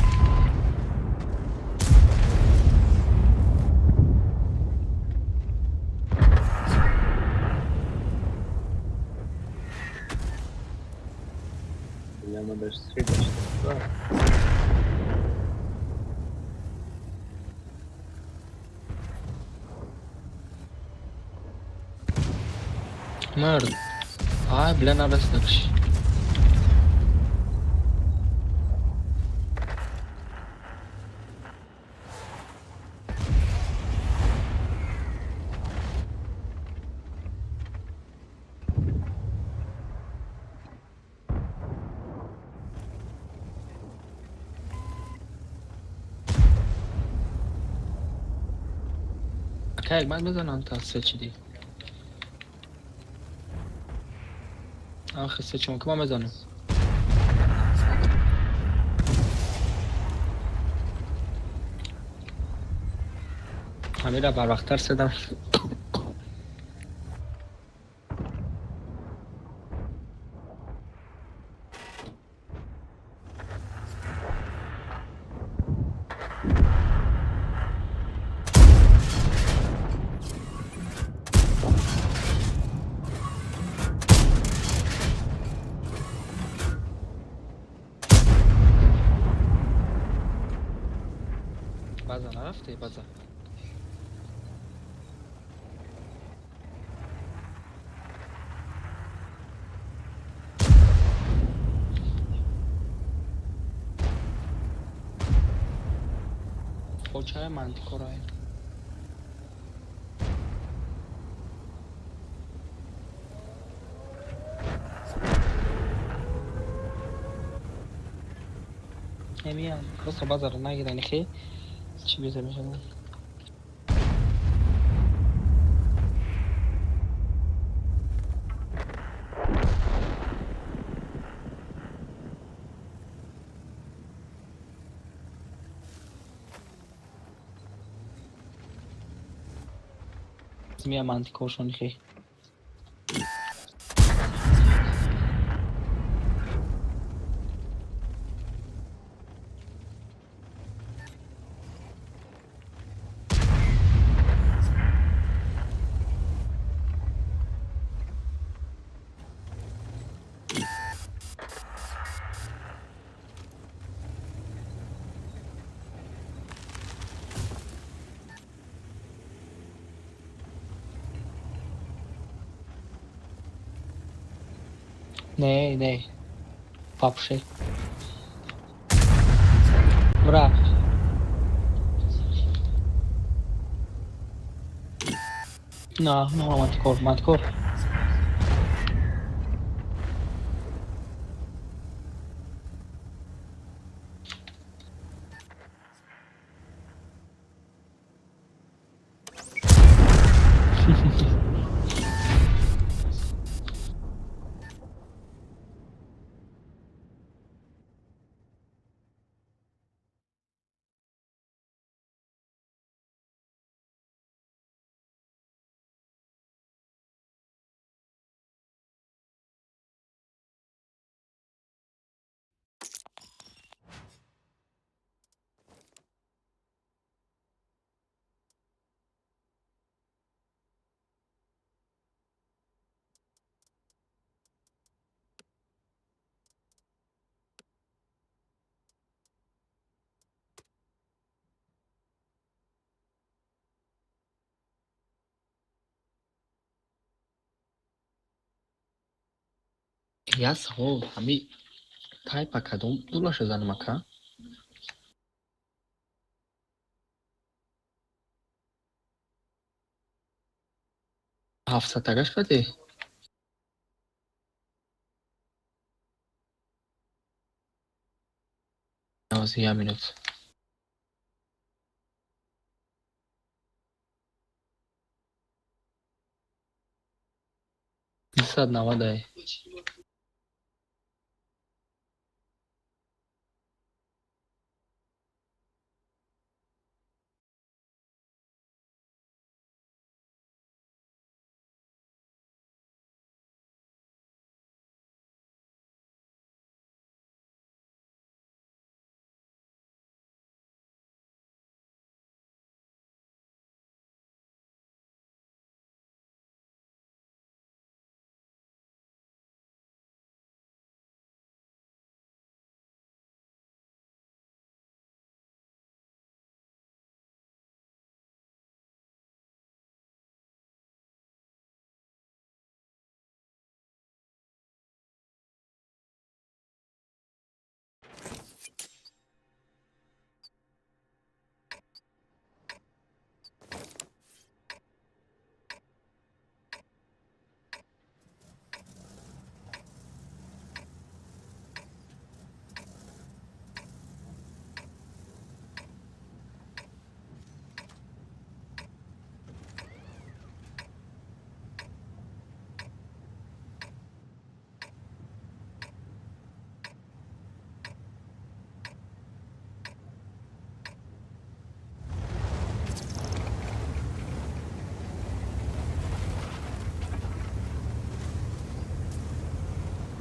Яма даже се дашта. Мард. Ай, бля, нарасидаш. Ака, як баъд мезанам та се чиди. Ахи, се чон, ки ман мезанам. Ҳамира барвақттар седам. База нарафте, база. Почая мантикорай. Эмиям, просто базаро нагирани, хе. Чӣ беза мешавад? Мия мантикоршон хе. Не, не. Вообще. Бра. На, на, мантикор, мантикор. Як савол, ҳами тайпа кадом дулаша занам, ака? Ҳафтсадтагаш каде? Навази як минут. 290-ай.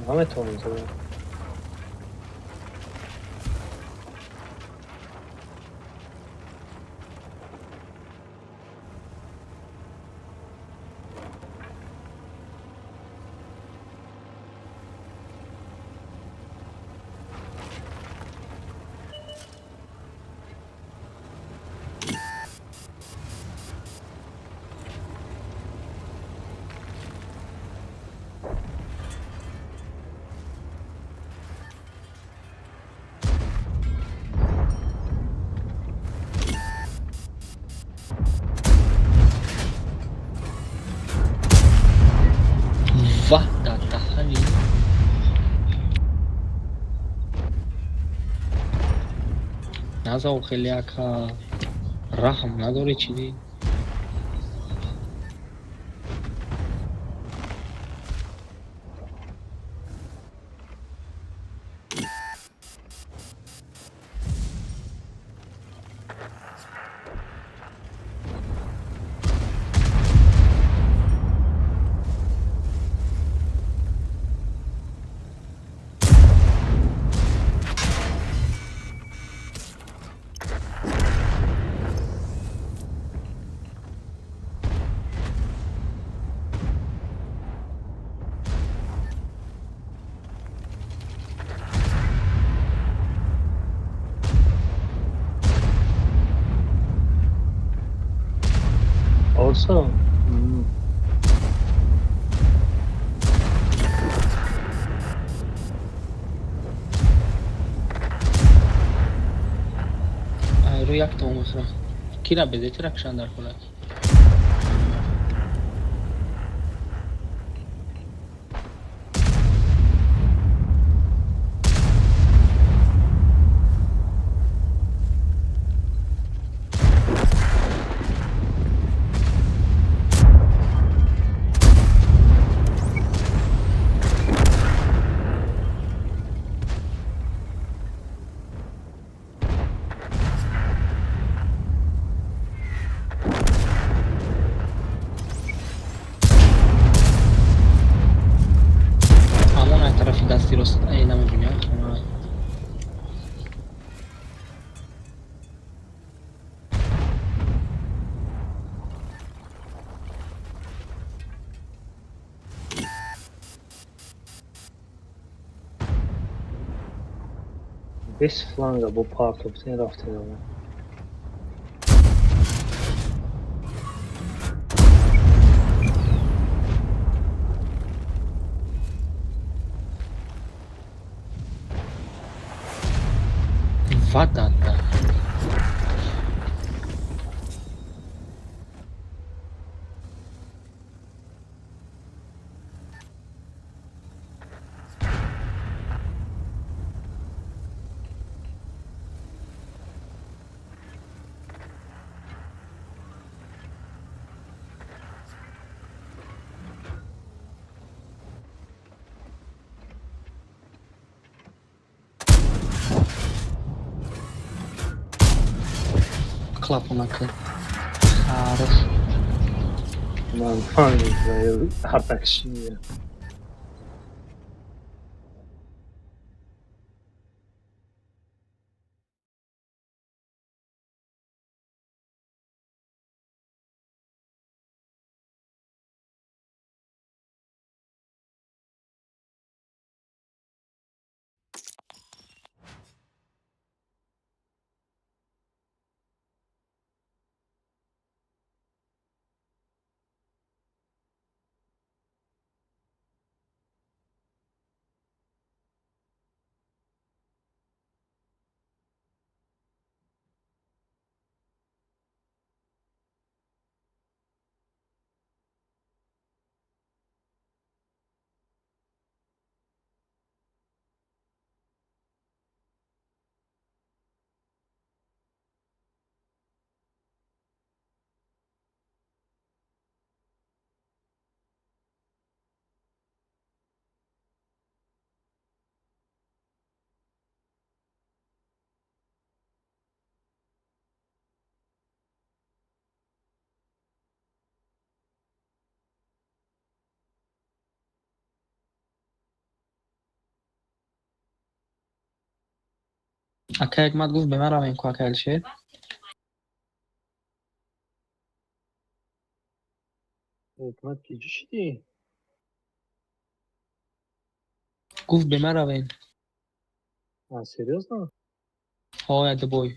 Наметавонем задан. Ваҳ, дар даҳани. Назав, хеле ака, раҳм надорӣ чиди? Орса. Бечора якта омӯхра. Кира безетира кушан дар ҳолат. Ҳамон аз тарафи дасти рост намебинӣ хона. Бес фланга бо партофтин рафтем. Вадата. Клапанака. Хорош. Ман фаҳмидам, ҳартакшиния. Ака Ҳикмат гуфт, ба ман равем ку, ака Алишер. Ҳикмат, ки ҷо шидӣ? Гуфт, ба ман равем. А, серьёзно? Ҳо, ядабой.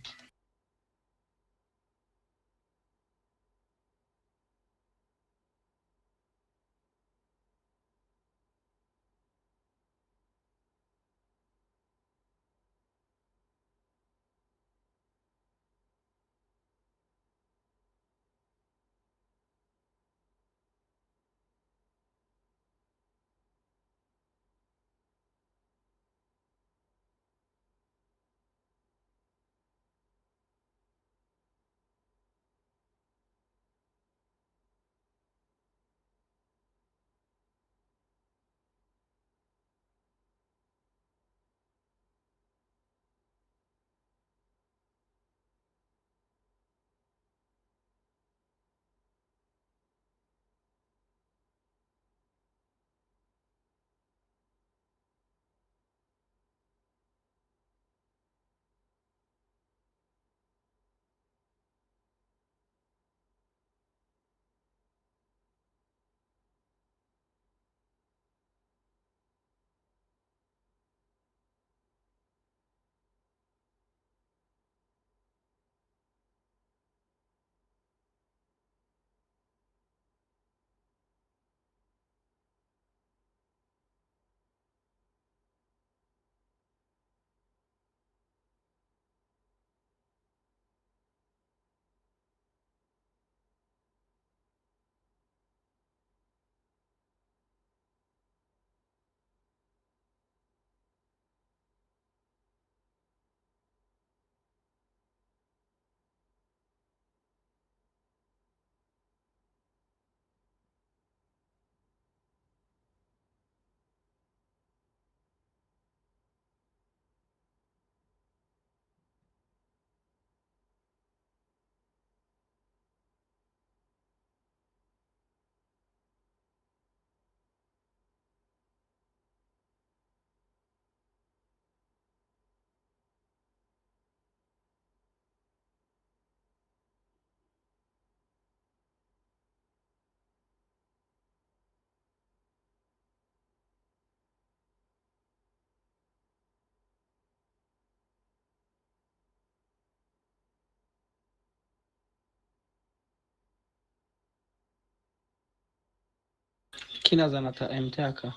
Ки назаната МТ ака?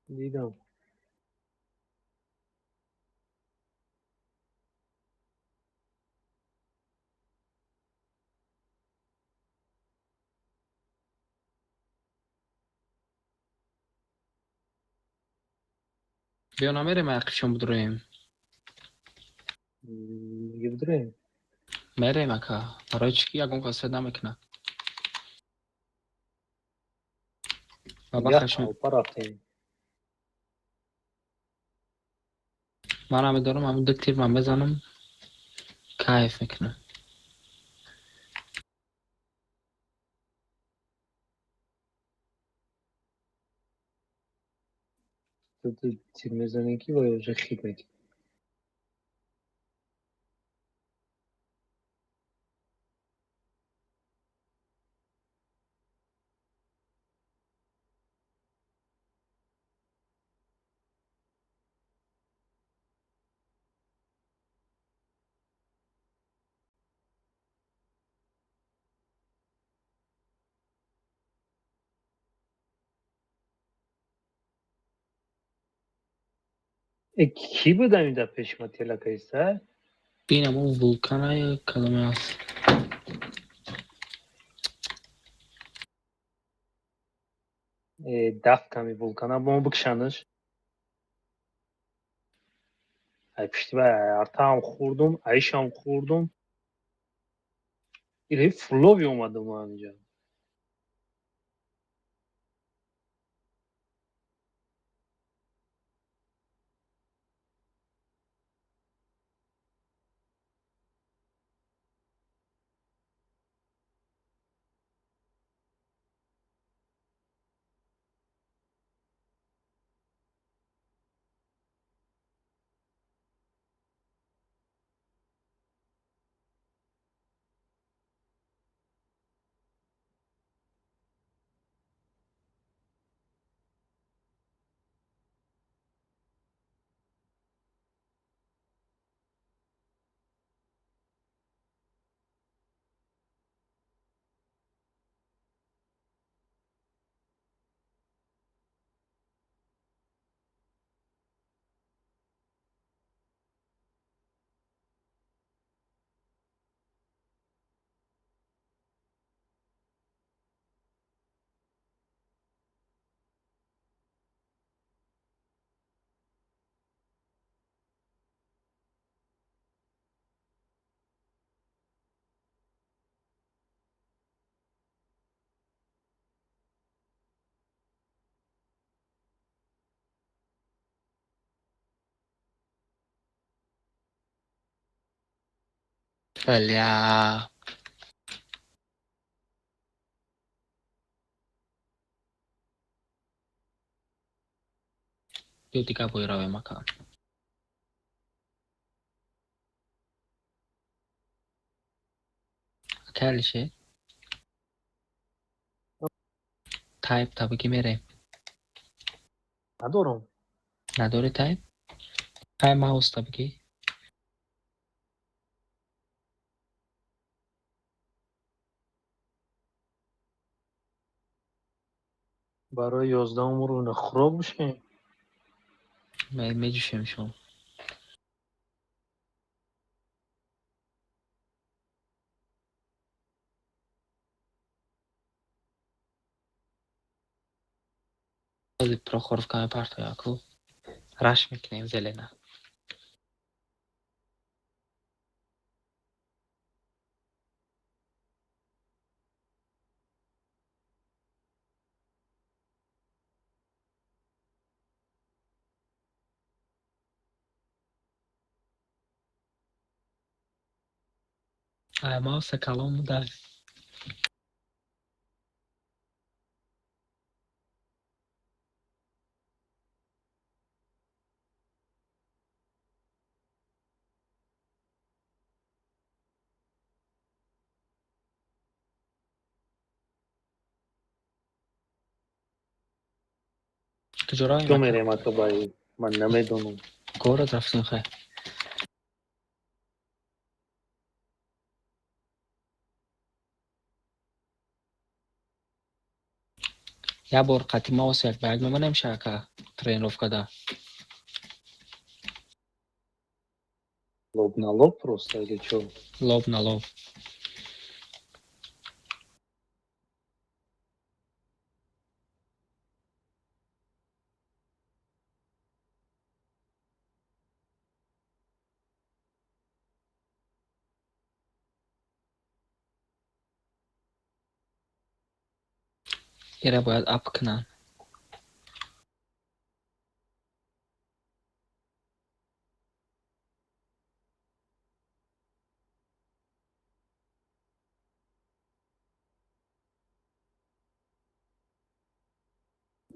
Дидам. Биё намерем ақишон бидроем. Меги бидроем? Мерем ака. Барои чӣ ки ягон кас свет намекунад. Ба бахшаш Як рафтем. Ман намедонам, ҳамин ду тир ман мезанам, кайф мекунам. Ту тир мезанӣ ки ва ё уже хит мекунӣ? Кӣ буд ҳамин дар пеши ма телакаиста? Бинам он вулкана ё кадоме аст. Дафт ками вулкана бо бикшанаш. Ай пишти ба артаам хӯрдум, айшам хӯрдум. Илҳи фулови омадум ҳаминҷа. Бля. Биё дигар бой равем ака. Ака Алише? Тайп та бигӣ мерем. Надорам. Надорӣ тайп? Тай маус та бигӣ. Барои 11-ум уровня хӯрок бишем? Меҷӯшем шумо. Ҳозир Прохоровка мепартояд ку. Раш мекунем зелена. Ай мауса калон буда. Куҷо равем? Куҷо мерем ака баи? Ман намедонам. Город рафтем хай. Як бор қати маус як ба як мемонем шака тренировка да. Лоб на лоб просто или чё? Лоб на лоб. Ира бояд ап кунанд.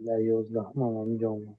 Дар 11-ам ҳаминҷо омад.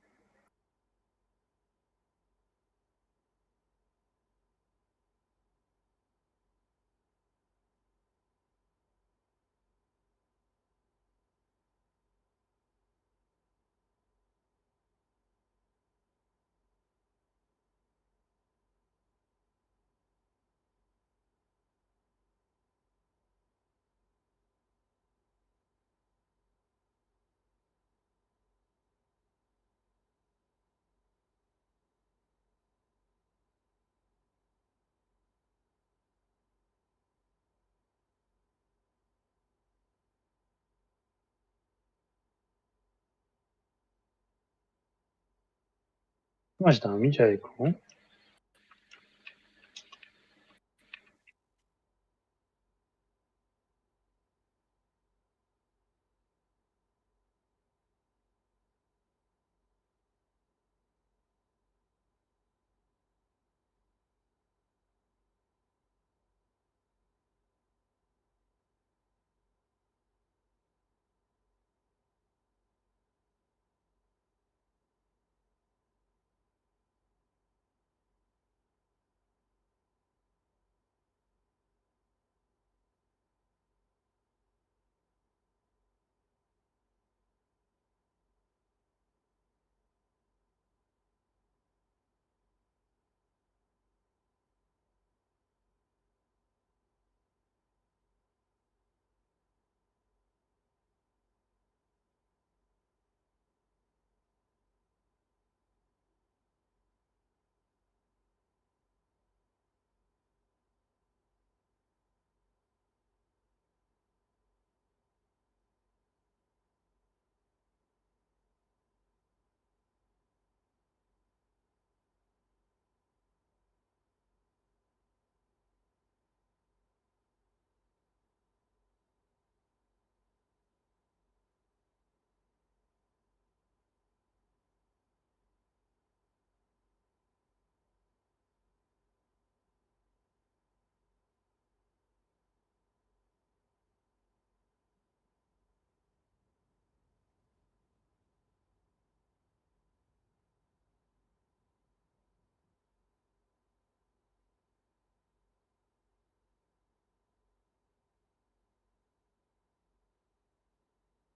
Ҳамаш дар ҳамин ҷае ку?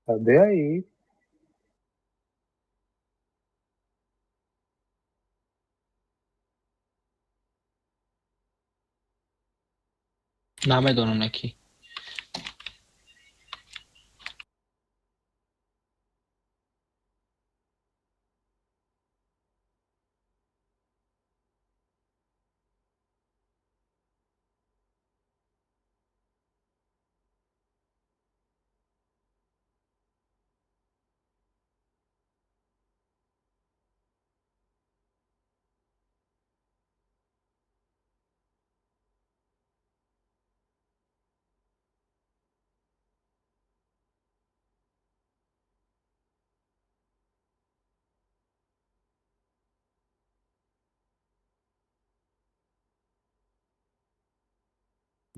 Cadê aí? Намедонам на ки.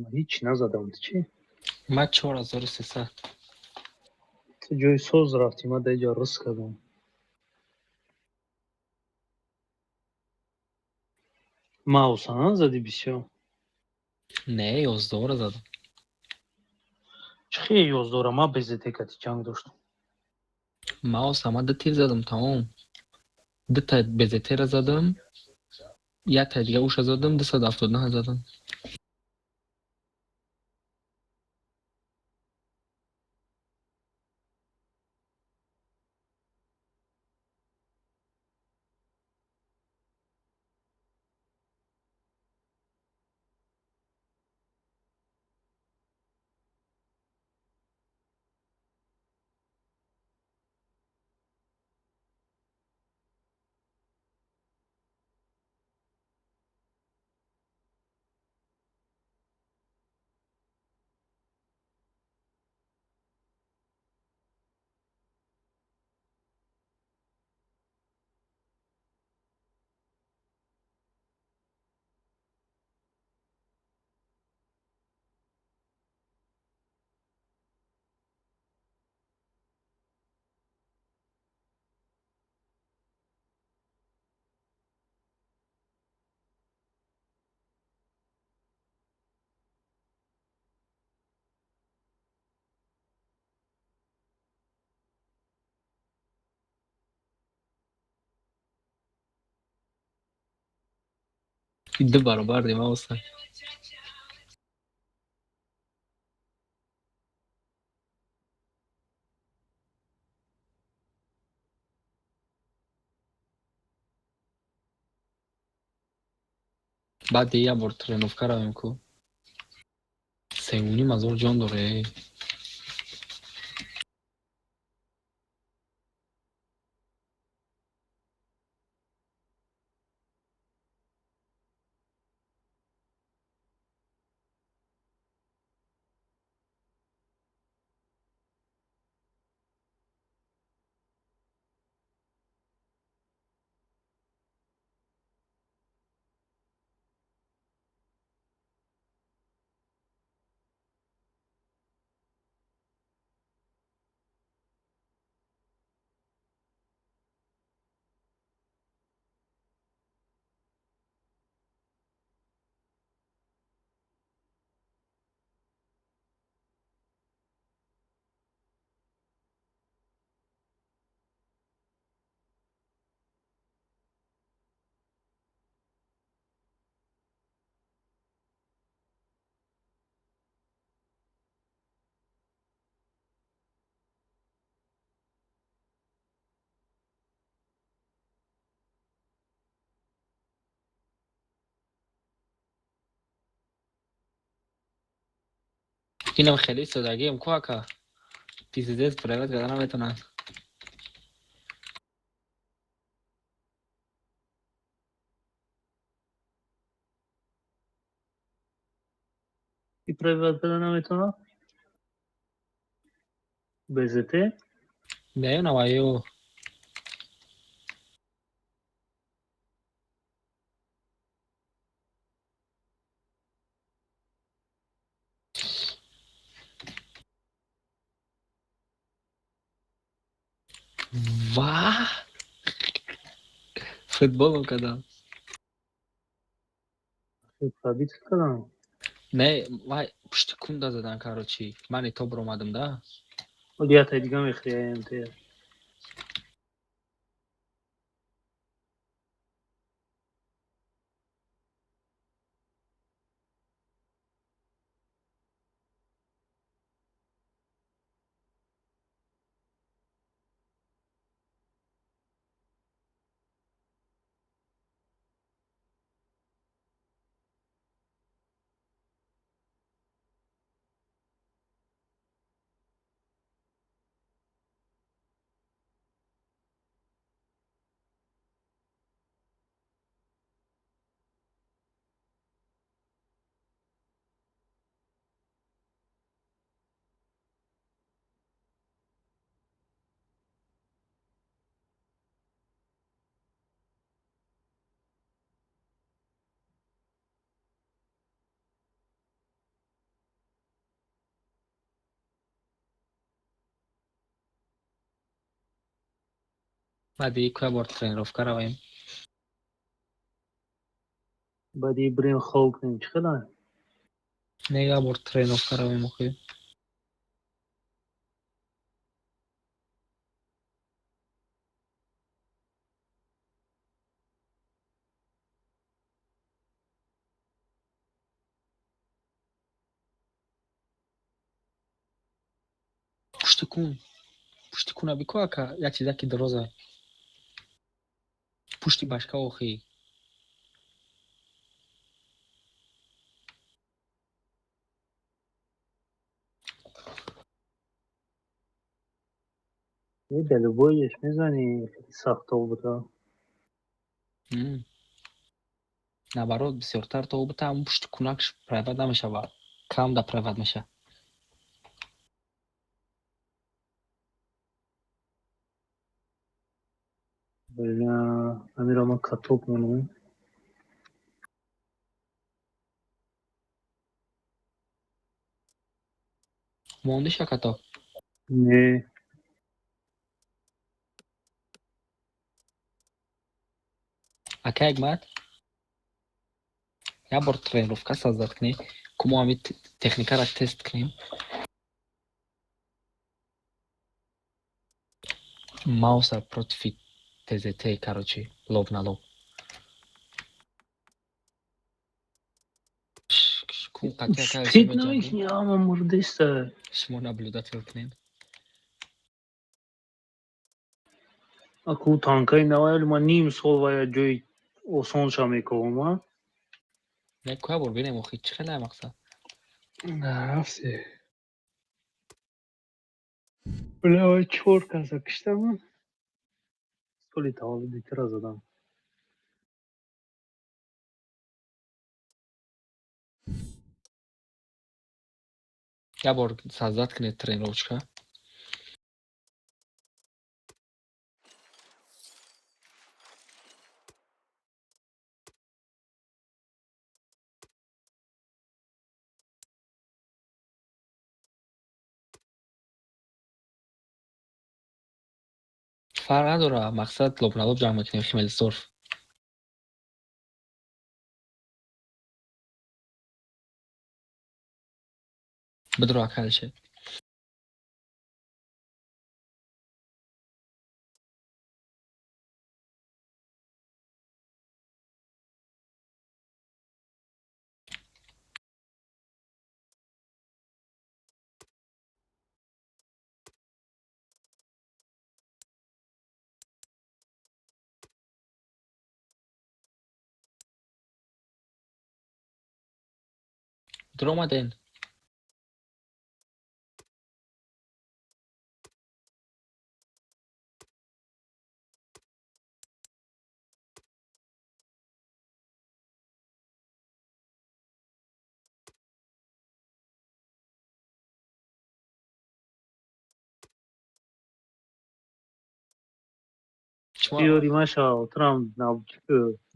Ман ҳеҷ назадам, ту чӣ? Ман 4300. Ту ҷои соз рафтӣ, ман дар ҷо рис кардам. Мауса задӣ бисёр? Не, 11-ро задам. Чӣ хел 11-ро? Ман БЗТ кати ҷанг доштам. Мауса ман ду тир задам, тамом. Дута БЗТ-ро задам, якта дига уша задам, 279 задам. Ду баробар димауса. Баъди як бор тренировка равем ку. 3,5 ҳазор ҷон доре. Инам хеле содагием ку ака. Пиздец, проявать карда наметавонад. Ки пробивать карда наметавонад? БЗТ? Не, наваю. Ва! Футболом кардам. Пробить кардам? Не, вай пушти кунда задан, короче. Ман и то баромадам, да? Оли ята дига мехӯри АМТ. Баъди ку як бор тренировка равем. Баъди бирем хоб кунем, чӣ хела? Не, як бор тренировка равем охи. Пушти кун. Пушти куна бику ака, як чизаки дароза. Пушти башка охи. Е, да любойеш мезани, хеле сахт тоб буда. Наоборот, бисёртар тоб буда, ҳамун пушти кунакш пробивать намешавад. Кам да пробивать мешавад. Бля, амиро ман каток монам. Мондиша каток? Не. Ака Ягмат, як бор тренировка создать кунем, ку мо ҳами техникаро тест кунем. Мауса против ТЗТ, короче, лоб на лоб. Кун қатъия кай Успеть намекунӣ, ҳама мурдеста. Шумо наблюдатель кунед. Аку танкаи навайли ман ним сол вая ҷои осонша мековам, а? Не, куя бор бинем охи, чӣ хеле мақсад? Нарафте. Бля, вай чор каса киштаман. Соли таваллуди тира задам. Я бор создать кунед тренировочка. Фарқ надора, мақсад лоб на лоб ҷамъ мекунем Химмельсдорф. Бидро акалше. Даромаден. Шумо Биёри маша, трам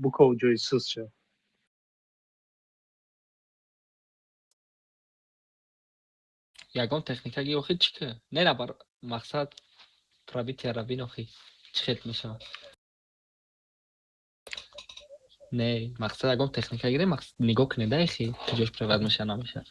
буков ҷои суст ша. Ягон техникаги охи чӣ ки? Не, на бар мақсад пробитияра бин охи чӣ хел мешавад. Не, мақсад ягон техника гирем, мақсад нигоҳ кунед да ихи куҷош приват меша намеша.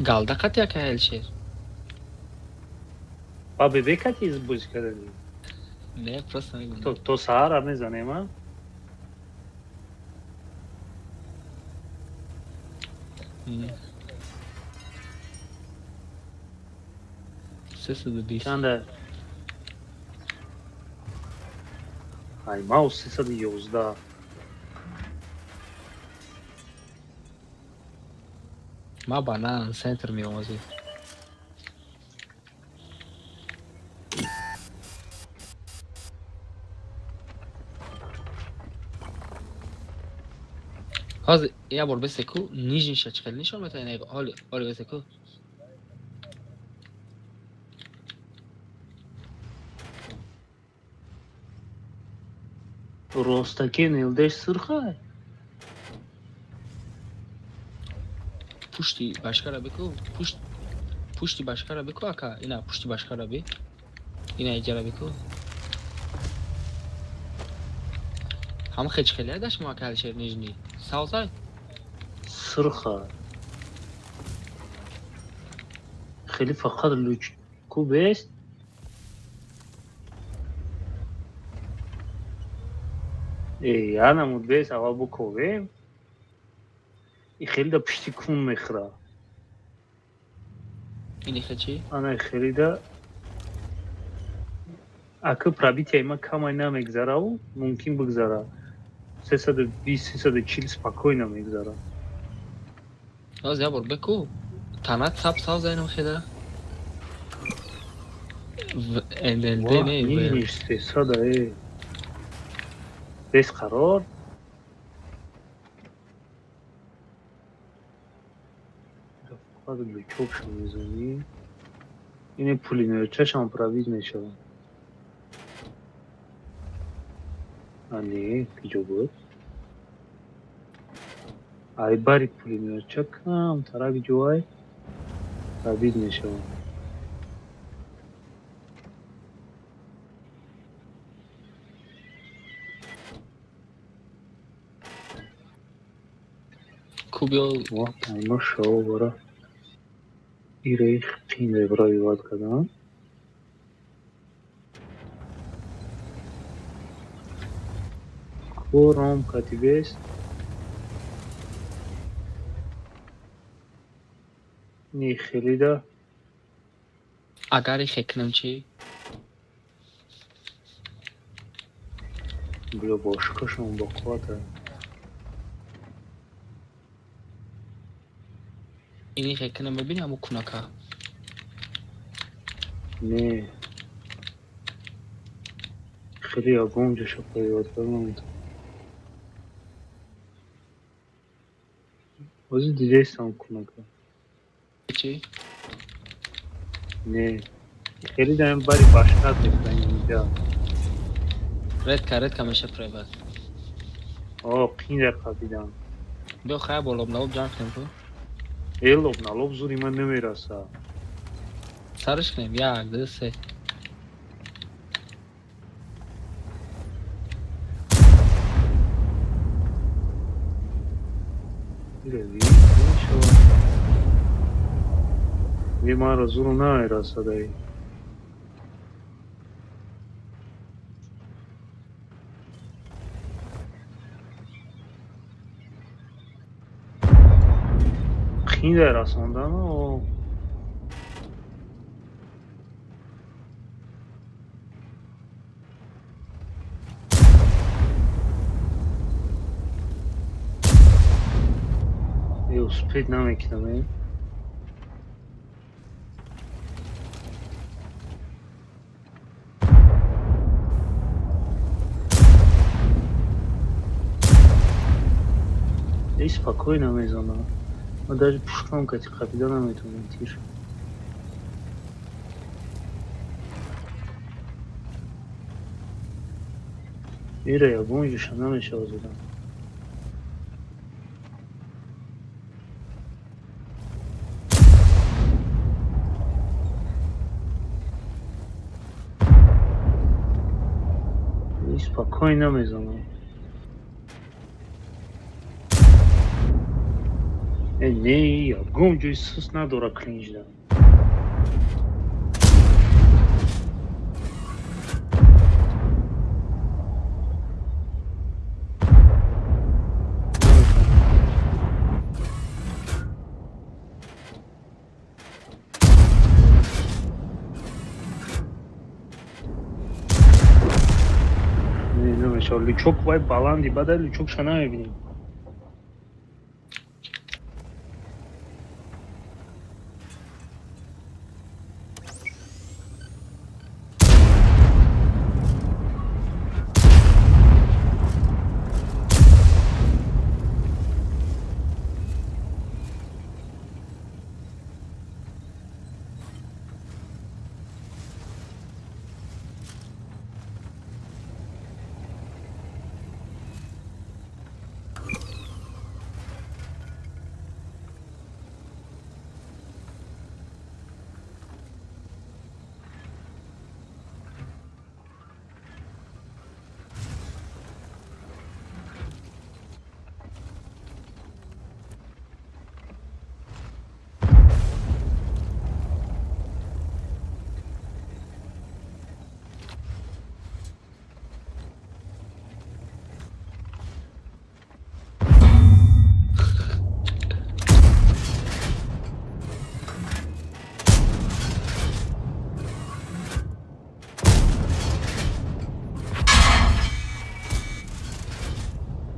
Галда қати ака Элшер. Ба бебе кати бозӣ кардани? Не, просто мегум. То саҳара мезанем, а? 320. Чанда? Ай, маус 311. Ма банан центр меомазӣ. Ҳозир як бор бесеку нижниша чӣ хел нишон метавонӣ? Ҳоли ҳоли бесеку. Ростаки нилдеш сурхай? Пушти башкара беку, пушт пушти башкара беку ака, ина пушти башкара би. Ина иҷара беку. Ҳама хеч хеле даш мо ака Алишер нижний. Савзай? Сурха. Хеле фақат луч ку бест? Э, я намуд бест, аввал буковем. И хеле да пушти кун мехӯра. Ини хечи? Ана хеле да ака пробитияи ма камай намегзараву, мумкин бигзара. 320, 340 спокойно мегзара. Ҳозир як бор беку. Танат саб савзай инам хеда. НЛД не, Нижний 300, э. Бес қарор. Баъд лючокшо мезанӣ. Ини пулемётчашам пробить мешавад. А не, куҷо буд? Ай бари пулемётча камтарак ҷой пробить мешавад. Кубио. Ва, айно шаво бара. Ираи қинде пробивать кардан. Кором катибест. Не хелида. Агар ихе кунам чӣ? Бля, бошкашон бо қуввата. Ин ихе кунам, мебини ҳамун кунака? Не. Хеле ягон ҷоша пробивать кардан наметавонам. Ҳозир дидестам кунака. Чӣ? Не. Хеле даем бари башкат мекунам инҷа. Редко, редко меша пробивать. О, қинде қапидам. Биё, хай, бо лобналоб ҷанг кунем ку. Э, лобналоб зури ман намераса. Сараш кунем. Як, ду, се. Ира ви намешавад. Ви маро зуру намераса даи. Қинде расондан о. Е, успеть намекунам, е. Е, спокойно мезанам. Ман даже пушкам кати қапида наметавонам тир. Ира ягон ҷоша намешавад задан. Е, спокойно мезанам. Э, не, ягон ҷои суст надора клинчда. Не, намешавад. Лючок вай баланди, баъда лючокша намебинем.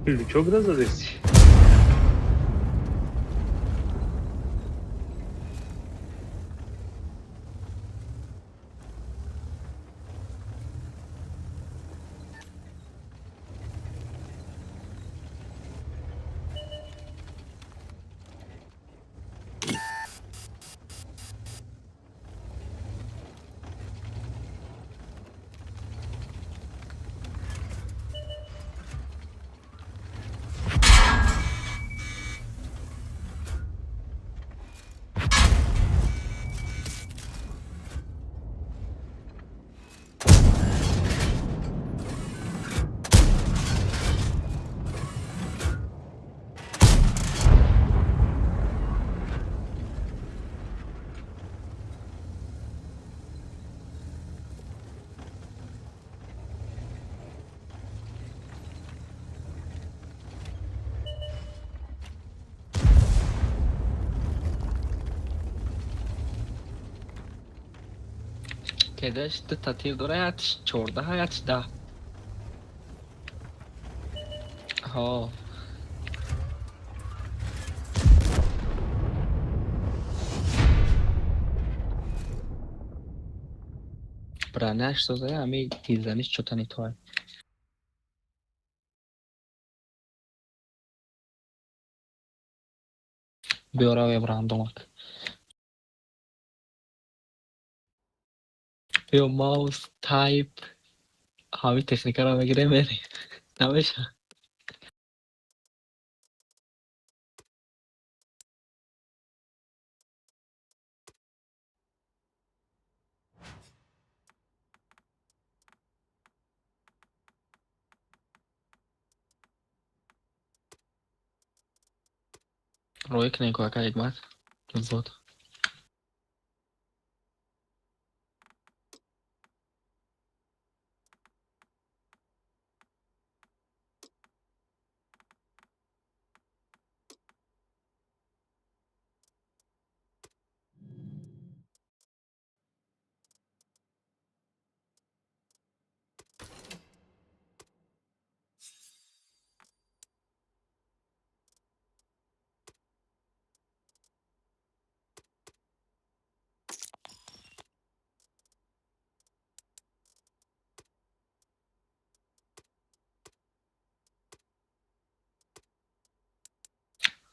Лючок да задести? Кедаш дута тир дора, якш 14, якш 10. Ҳо. Броняш созая, ҳами тирзаниш чотани тоай. Биёравем рандомак. Биё маус, тайп, ҳами техникаро мегирем мерем. Намеша. Рӯй кунем ку ака Ҳикмат. Вот.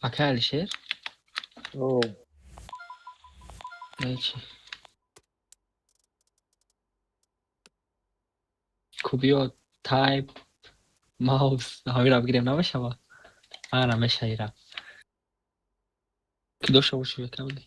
Ака Алишер? О, Нечи. Кубиё тайп, маус, ҳамира бигирем намешава? А, намеша ира. Ки дошта боши бекабли.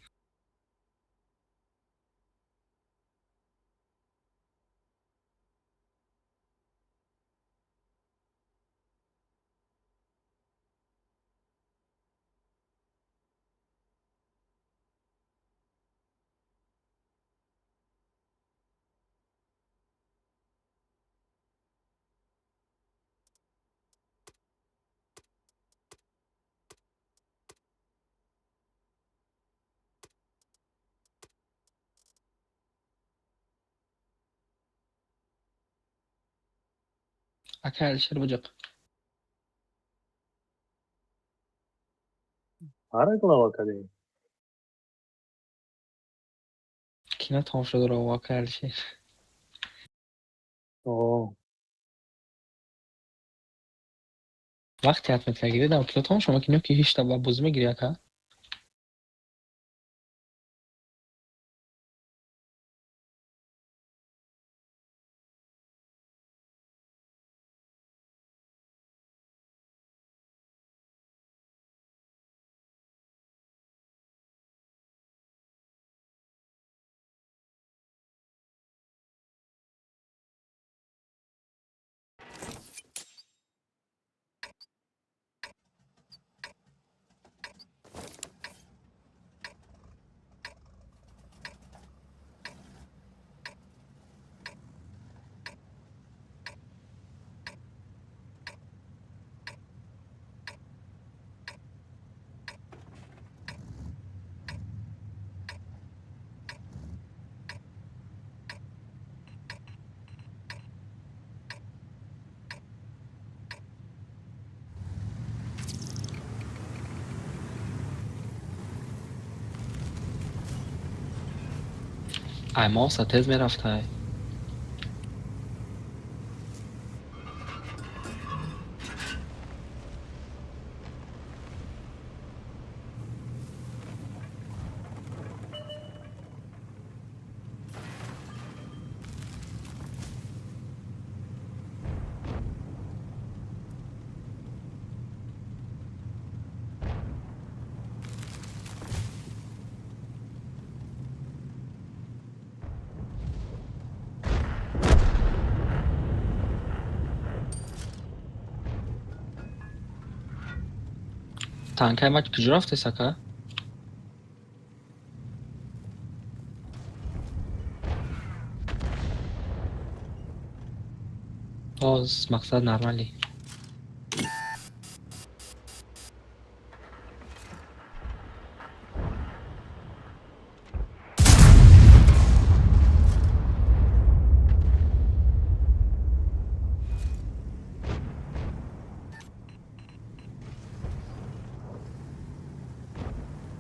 Ака Алишер буҷақ. Ҳара глава кардем. Кино тамошо дора ака Алишер. О, Вақте отметка гиридам кино тамошо мекунӣ ки ҳечта ба бозӣ мегирӣ ака? Ай мауса тез мерафтай. Танкай ма куҷо рафтес ака? Боз мақсад нормалӣ.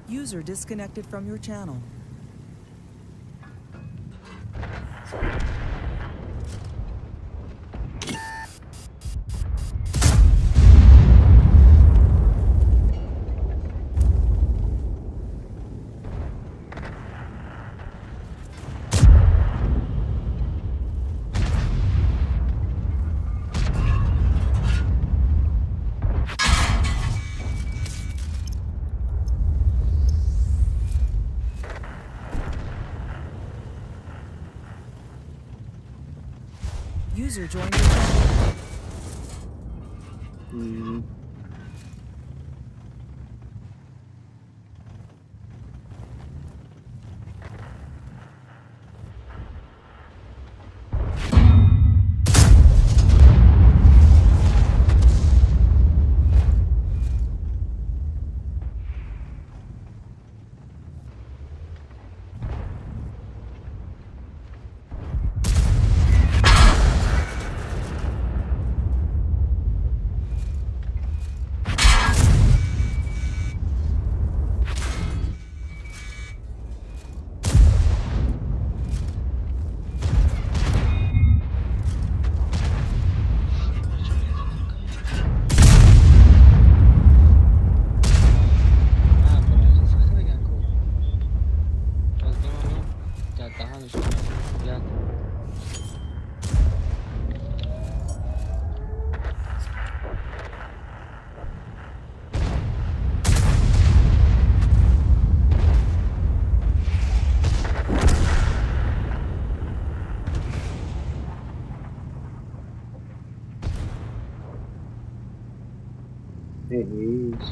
User disconnected from your channel. User joined your channel.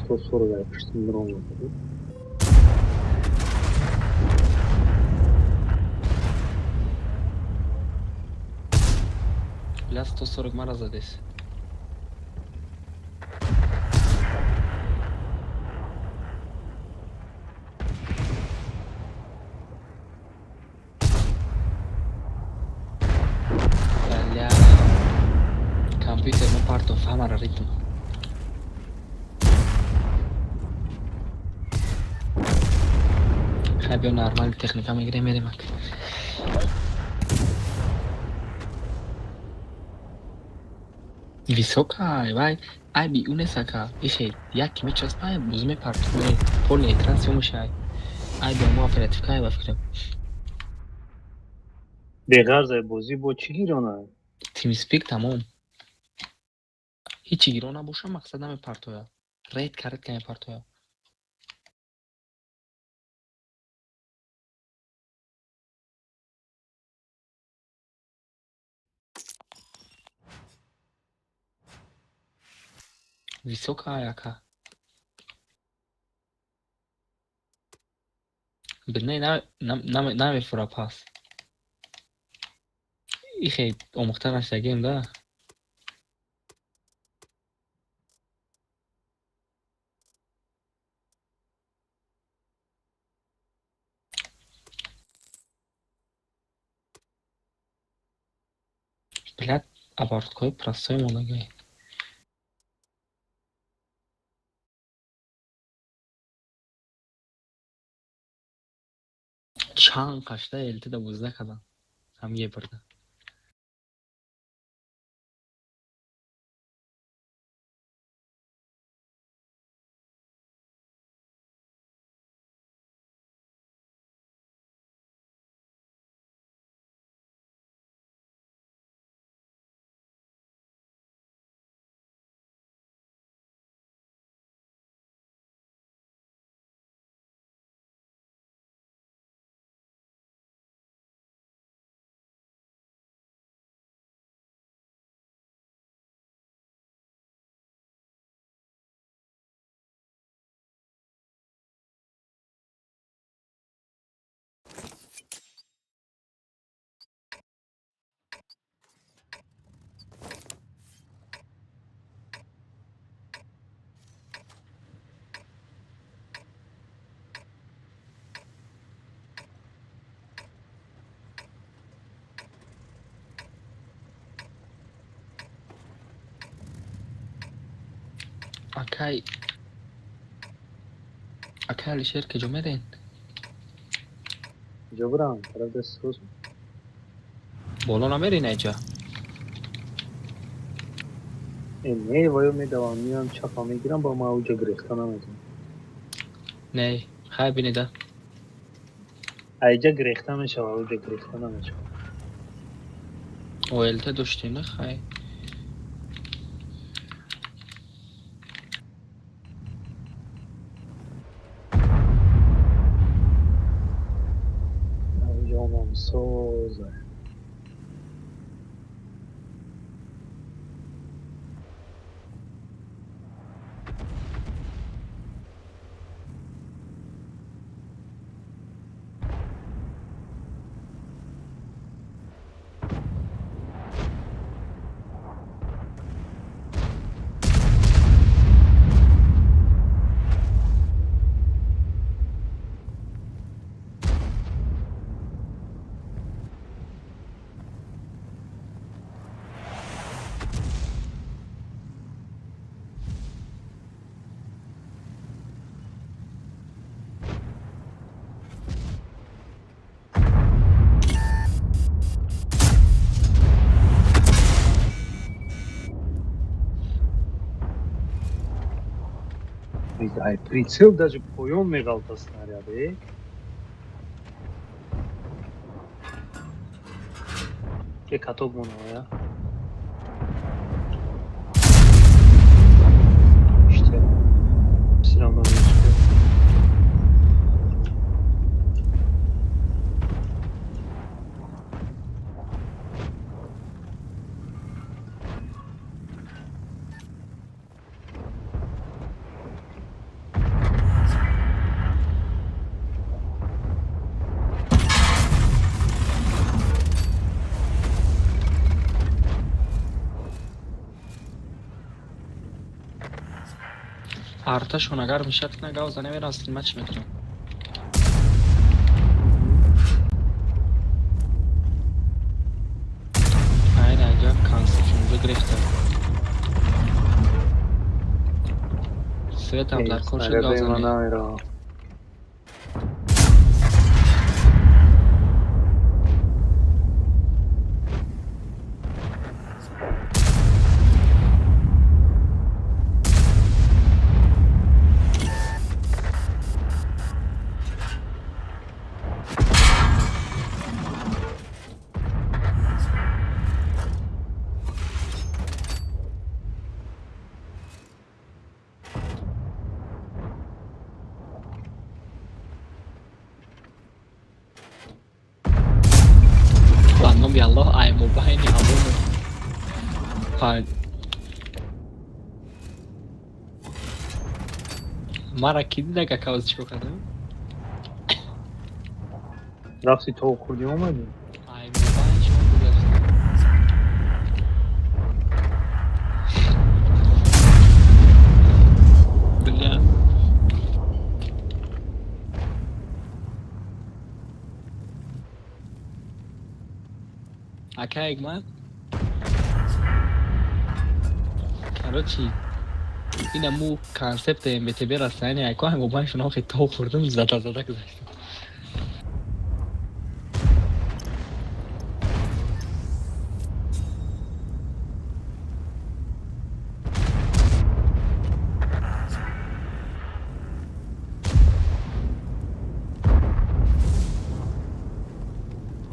140 yapıştım drone. Бля, 140 мара задес. Бля, компьютер ма партов ҳамара ритм. Хай, биё, нормал техника мегирем, мерем ак. Висока, вай, ай би унесака, ише, як мечаспай, буз мепартуне, полный экран сиё мешай. Ай би мо оперативка ай ба фикрам. Беғарзай бозӣ бо чӣ гирона? TeamSpeak тамом. Ҳичи гиро набоша, мақсад намепартоя. Редко редко мепартоя. Висока яка. Бинай намефура пас. Ихе омӯхта нашдагем да. Блядь, обороткои простой мондагай. Чанд қашта элтида бозӣ накардам. Ҳам ебурда. Акай, Акай Алишер, куҷо мерен? Куҷо бирам? Тараф даст соз. Боло намерен айҷа? Э, не, ваё медавам, меоям, чапа мегирам, ба ма уҷа гирехта наметавонам. Не, хай бинида. Айҷа гирехта мешава, уҷа гирехта намешава. ОЛТ доштем, на хай. Ҷонам соза. Ай, прицел даже поён меғалта снаряд, э? Ке каток монава, я? Иште. Всё равно не успел. Арташон агар мешад кина гавза намерам, снимать мекунам. Айн айҷа консепшн гирифта. Светам дар кор шуд. Снарядаи Гавза ман не. намерава. Ба номи Аллоҳ, ай мобайни ҳамону панҷ мара ки дида, какаоз чико кардам? Рафти то хурдӣ омадӣ? Ай мобайн шумо гузаштам. Бля. Ака Эгман. Короче, ина му концепт МБТБ расстояние айко ҳам мобайн шуно хе то хурдум, зада зада гузаштам.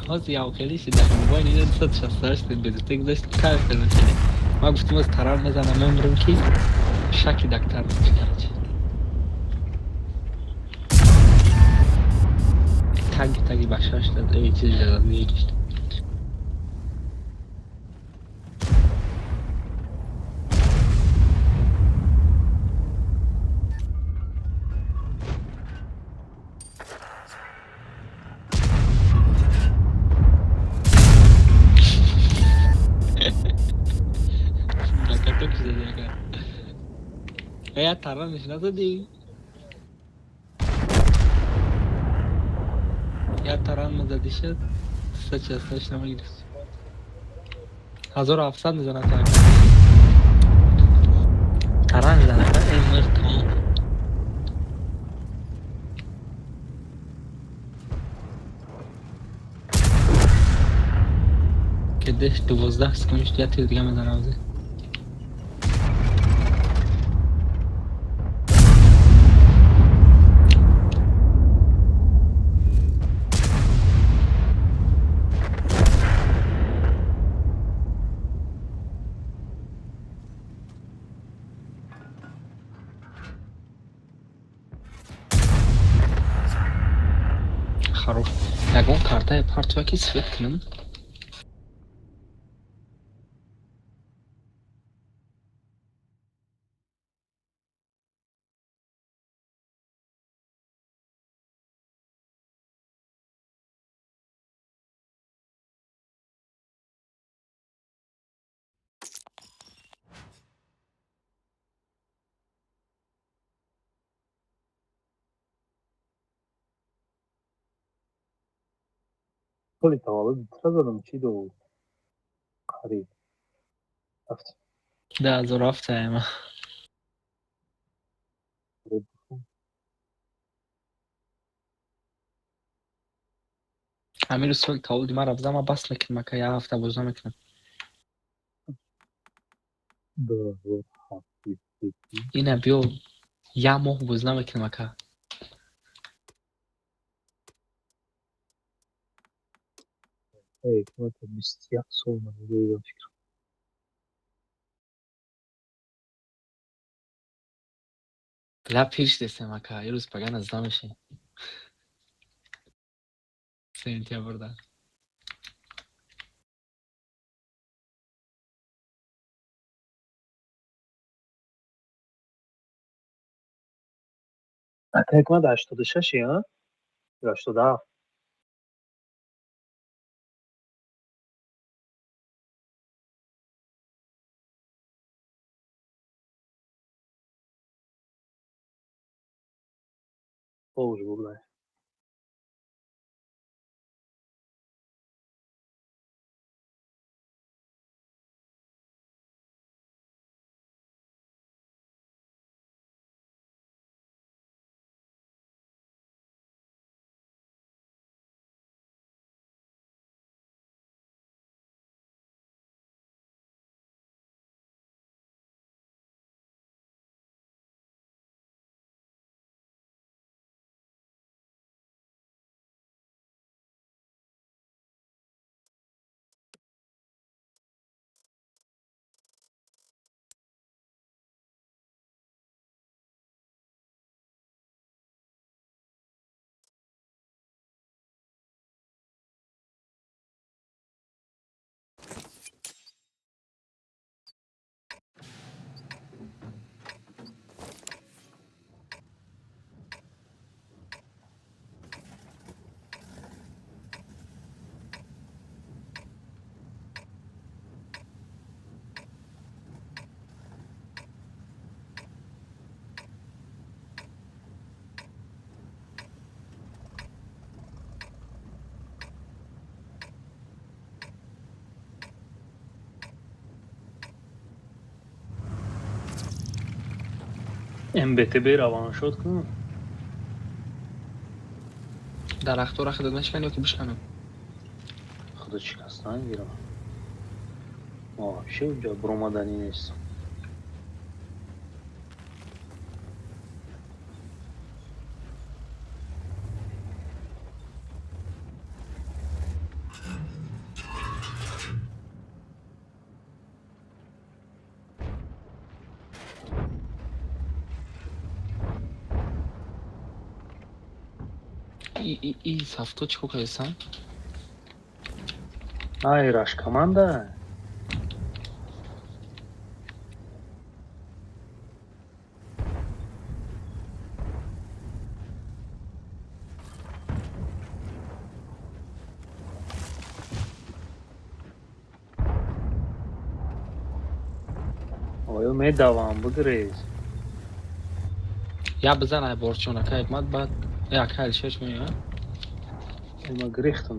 Ҳозир явхелӣ шида мобайн ина 268 безите гузашт, кайф кардам хеле. Ман гуфтам, аз тарар мезанам, мемрам, ки шаки дактар, короче. Таги таги ба шаш дад, эй чиз дад, мегишт. Каток шуда ака. Я таранаш назадӣ? Я таран мазадӣ шуд, 368 намегирифт. 1700 мезанад ака. Таран мезанад, эй мир тамом. Деш 12 секунд шуд, як тир дига мезанам ози. Хорош. Ягон картае партоя, ки свет кунам. Соли таваллуди тра задам, чӣ дод? Қариб ҳафт. 2007 ема. Ҳамин соли таваллуди маро бизан, ман бас мекунам, ака, як ҳафта боз намекунам. 2007. Ина биё, як моҳ боз намекунам, ака. 21 сол ман дидам, фикр. Бля, пир шудесем, ака, як рӯз пага назда мешем. Сентябрда. Ака, ҳикмат, 86-и, а? Ё 87? Тоже бурдай. МБТБ раваншод кун. Дарахтора худат мешкани ё ки бишканам? Худо шикастан гирам. Ма вообще унҷа буромаданӣ нестам. И сафто чӣ кор кардесан? Ай, раш команда. Оё медавам, бигрез. Я бизан, ай борчон, ака Ҳикмат, баъд ака Алишер меояд. Ма гирехтам.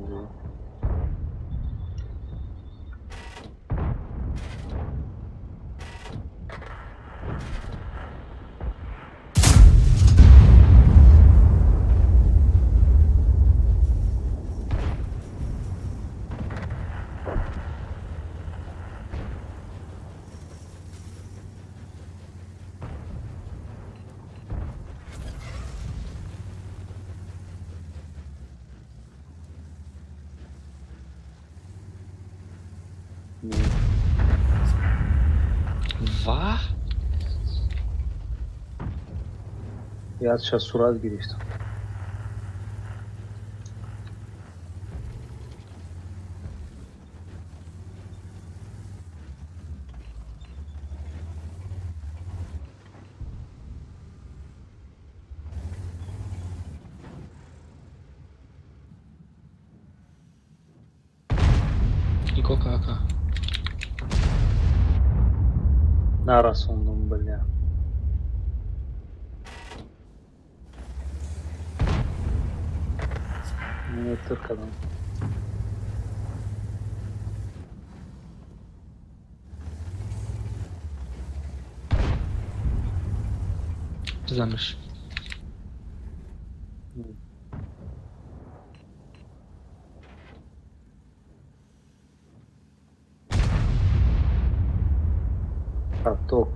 Ваҳ! Ядша сурат гирифтам. Нигоҳ ака. Нарасондум, бля. Метр кардам. Бизанаш. Каток.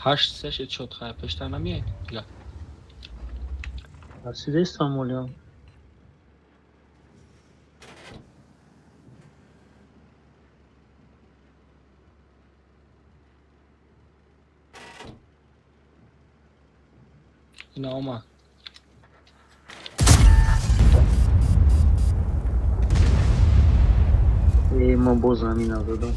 Ҳашт се шид шуд, хай пештар намеяй дига. Расидестам олиам. Ина омад. Э, ман боз замин надодам.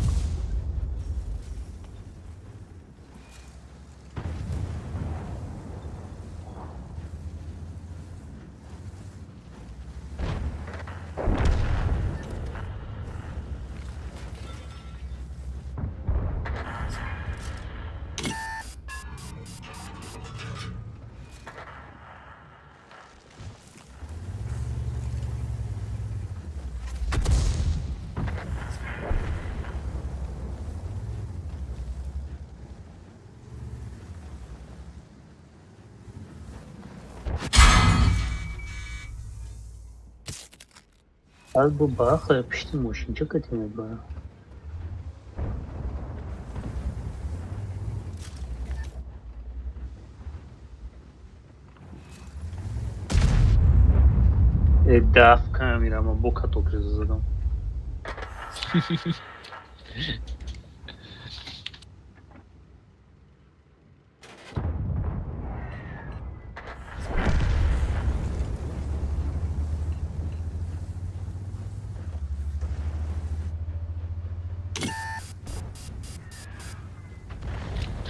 Баъд бо баахая пишти мошинча кати мебарам. Э, даф камера, ман бо каток реза задам.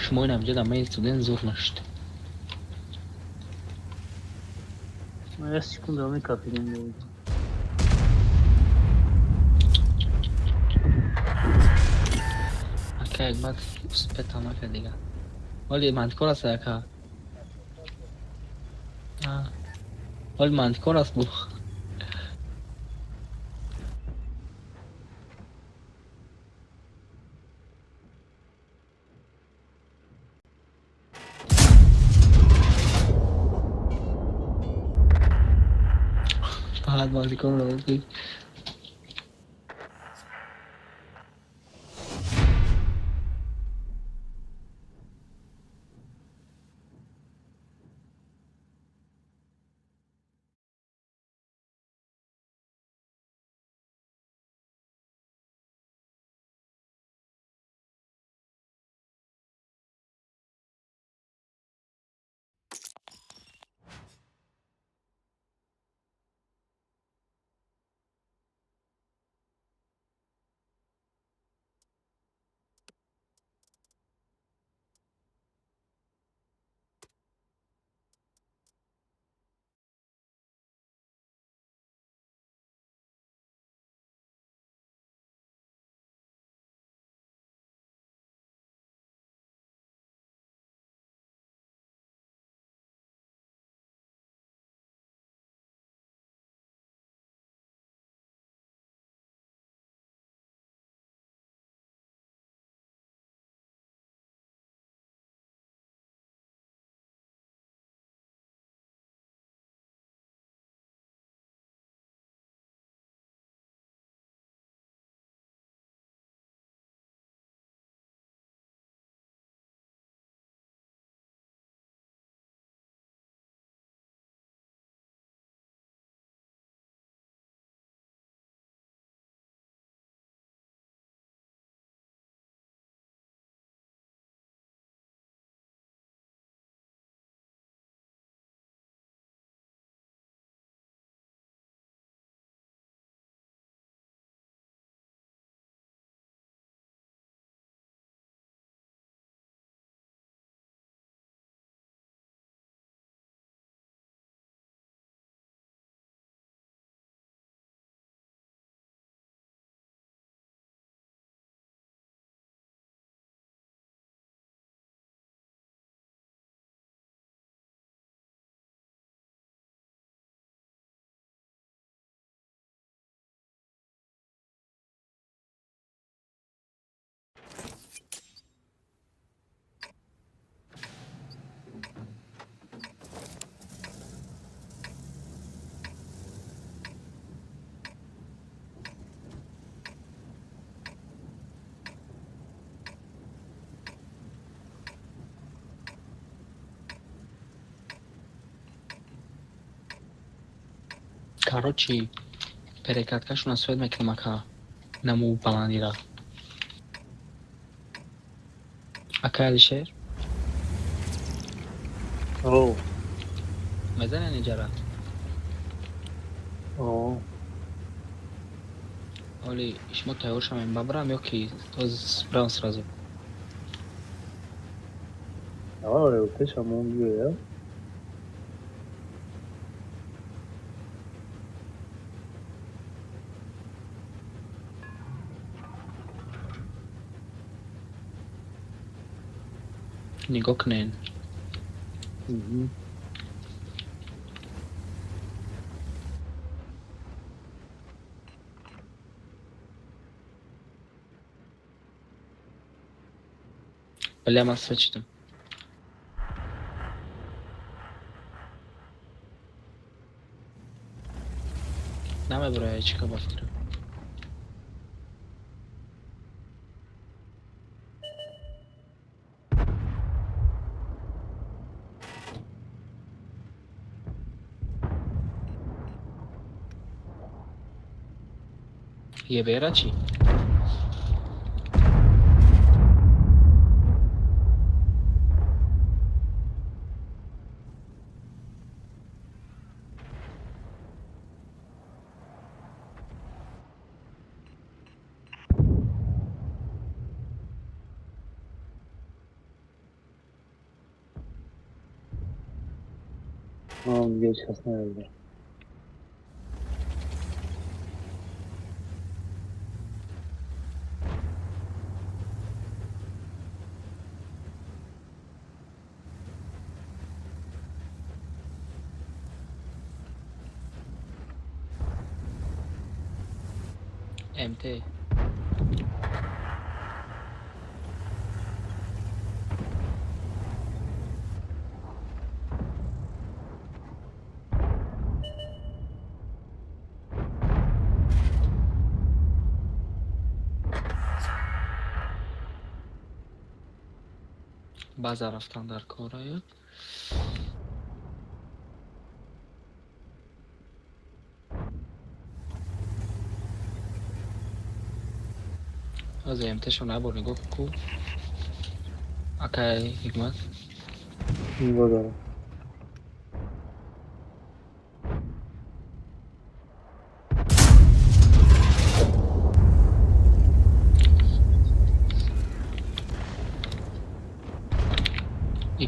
Шумо инам ҷа дар меистоден, зур нашуд. Ман як секунда мекафидем. Ака, як баъд успета нака дига. Вале мантикор аст, ака. Вале мантикор аст бу. Фақат мантикорро гӯй. Короче, перекаткашона свет мекунам, ака. Наму баландира. Ака Алишер, О, мезанен иҷара? О. Оли шумо тайёр шавем, ба брам ё ки оз брам сразу? Давай, пешамон биёя. Нигоҳ кунен. Бля, ман свет шудам. Намебурая, чӣ ба фикрам. Ебера чӣ? Ман дига ҳеҷ кас наёбидам. МТ. База рафтан дар корая. Ҳозир МТшо набор, нигоҳ ку. Акай Ҳикмат. Нигоҳ дорам.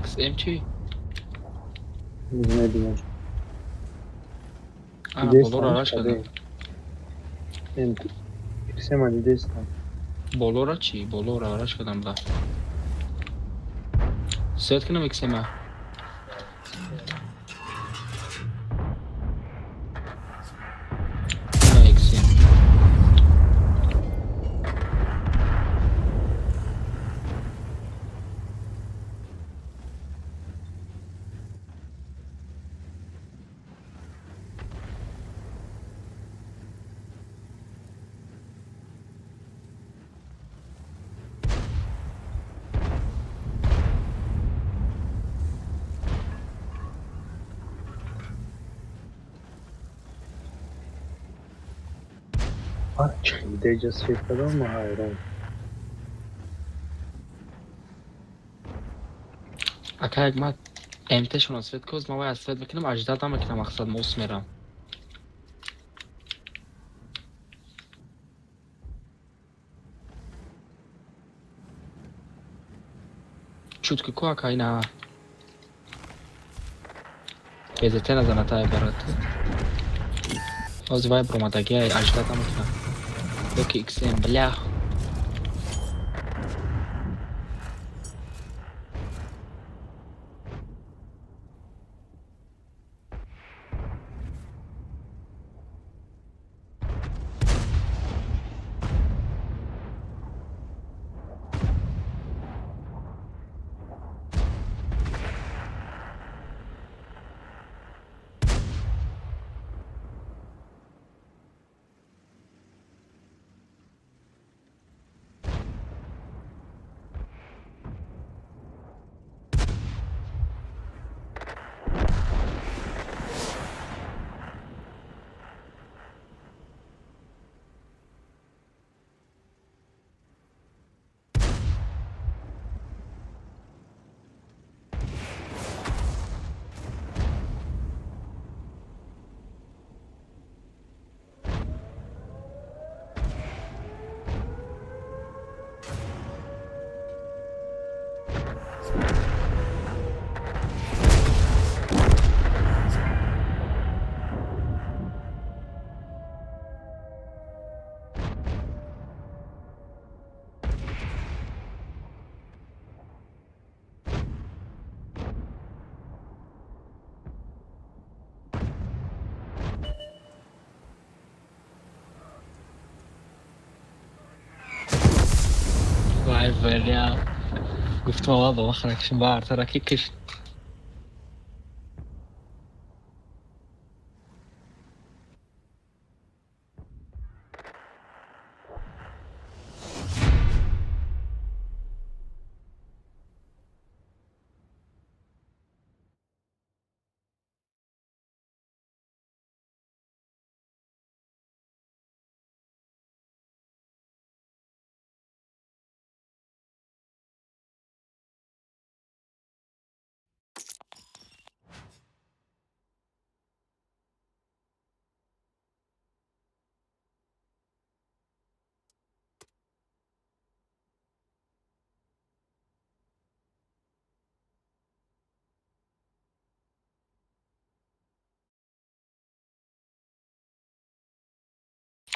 XM чӣ? Намедонам. Ана болоро Дидестам раш кардам. XM дидестам. Болоро чӣ? Болоро раш кардам ба. Свет кунам XM-а. Ина XM. Ҳар чӣ деҷа свет кардам, ман ҳайрон. Ака Ҳикмат, МТшона свет коз, ман вай свет мекунам, аждад намекунам, мақсад мос мерам. Чутки ку, ака, ина. БЗТ назанатай барат. Ҳозир вай бромадагиай, аждад намекунам. Ёки XM, бля. Ай, бля. Гуфтам, аввал ба ман кишм, ба артара ки киш.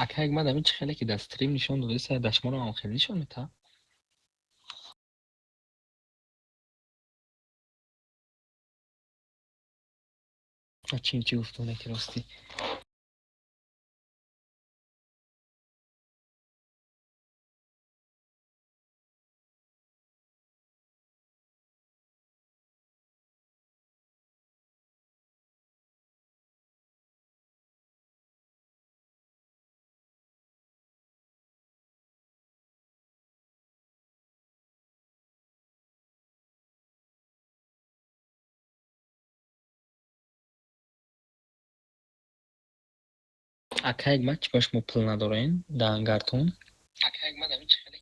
Ака, як ман ҳамин чӣ хеле ки дар стрим нишон дода, сай дашмонам ҳам хеле нишон мета. Чин чӣ гуфтоне ки ростӣ. Ака, як ман чӣ ба шумо пул надорен дар ангартон? Ака, як ман ҳамин чӣ хеле.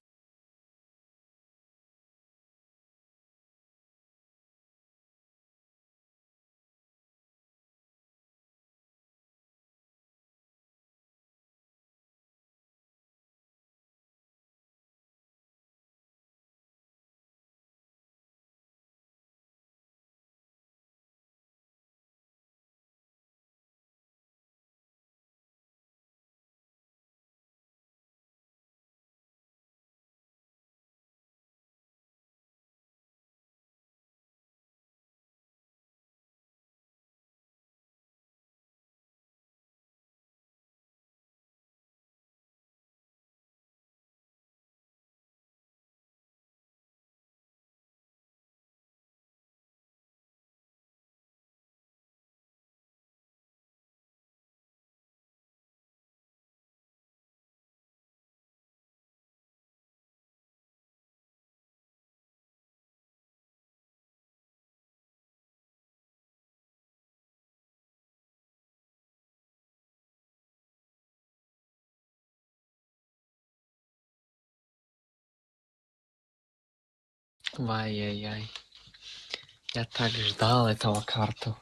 Вай-яй-яй. Я так ждал этого карту.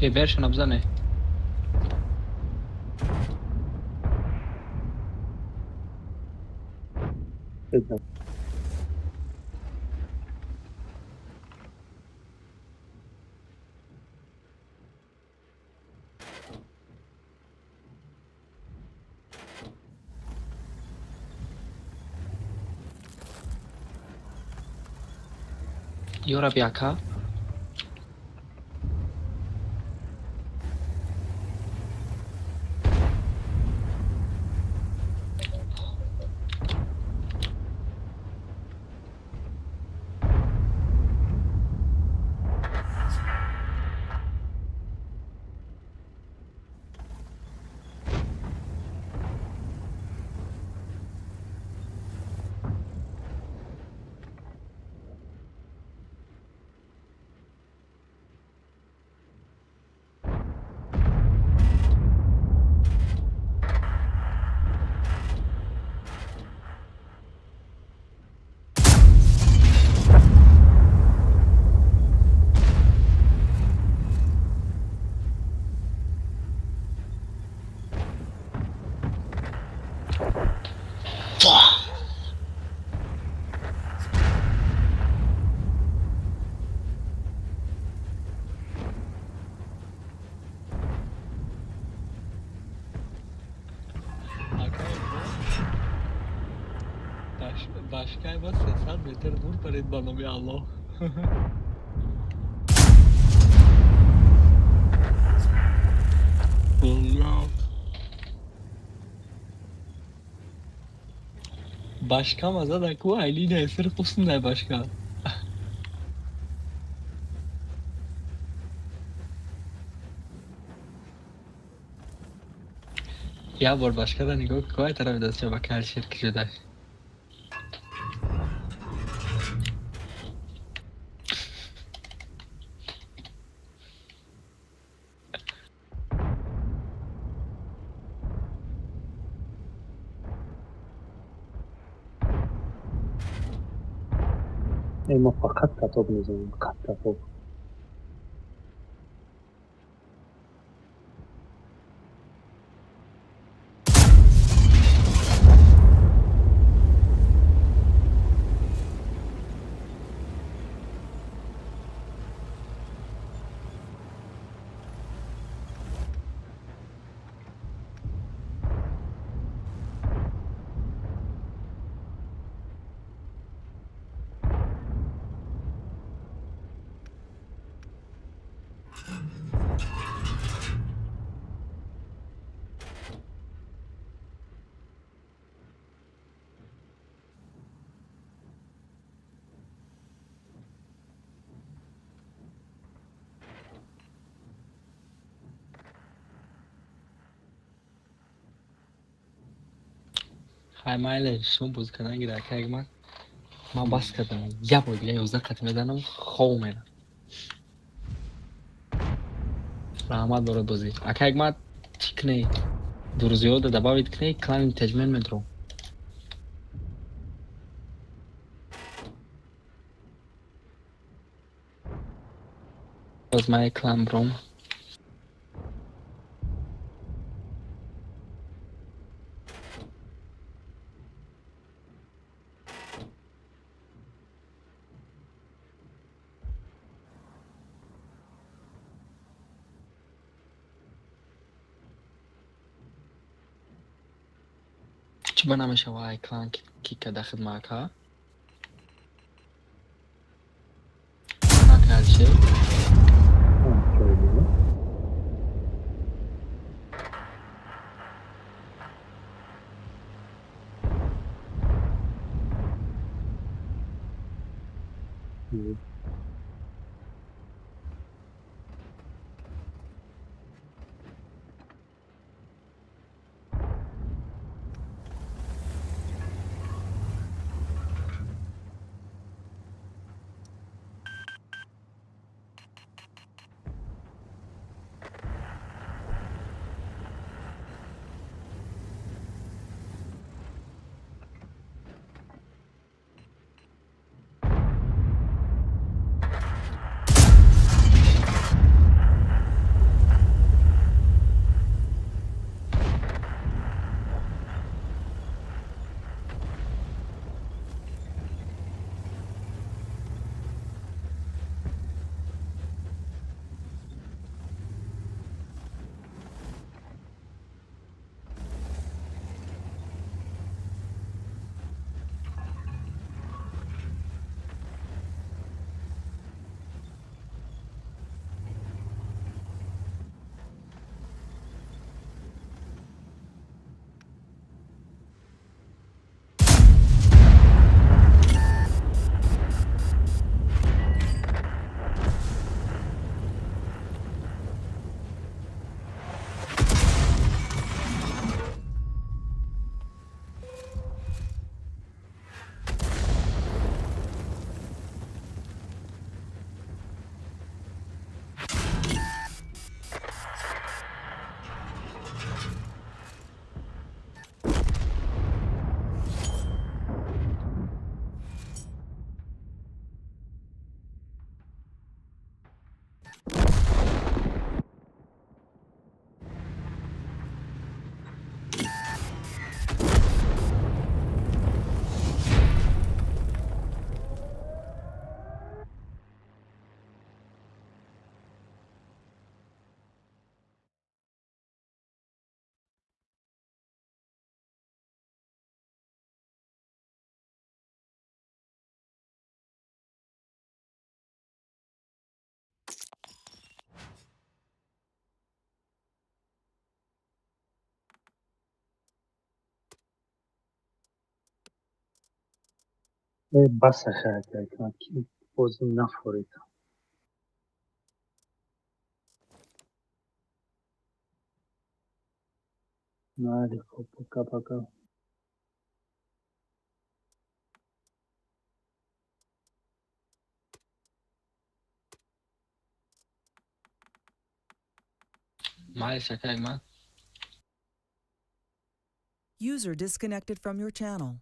Вершина бзане. Ёра бияка. Башкай ба 300 метр дур паред ба номи Аллоҳ. Башкама зада ку айлина сир қусундай башка. Я бор башкада нигоҳ кой тарафи дастча ба калшер ки шуда. Ма фақат катоб мезанам, фақат катоб. Хай майле, шумо бозӣ кардан гира, акай ман бас кардам. Як бор дига 11 қат мезанам, хов мерам. Раҳмат барои бозӣ. Акай ман чӣ кунӣ? Друзьёда добавить кунӣ, клани теҷмен медро. Боз ман клан бром. Чӣ ба намешава ай клан ки када хидмат ка? Накарше. Баса хай, ки бозӣ нафорид. Майли, хоб, пока пока. Майли, шакай ман. User disconnected from your channel.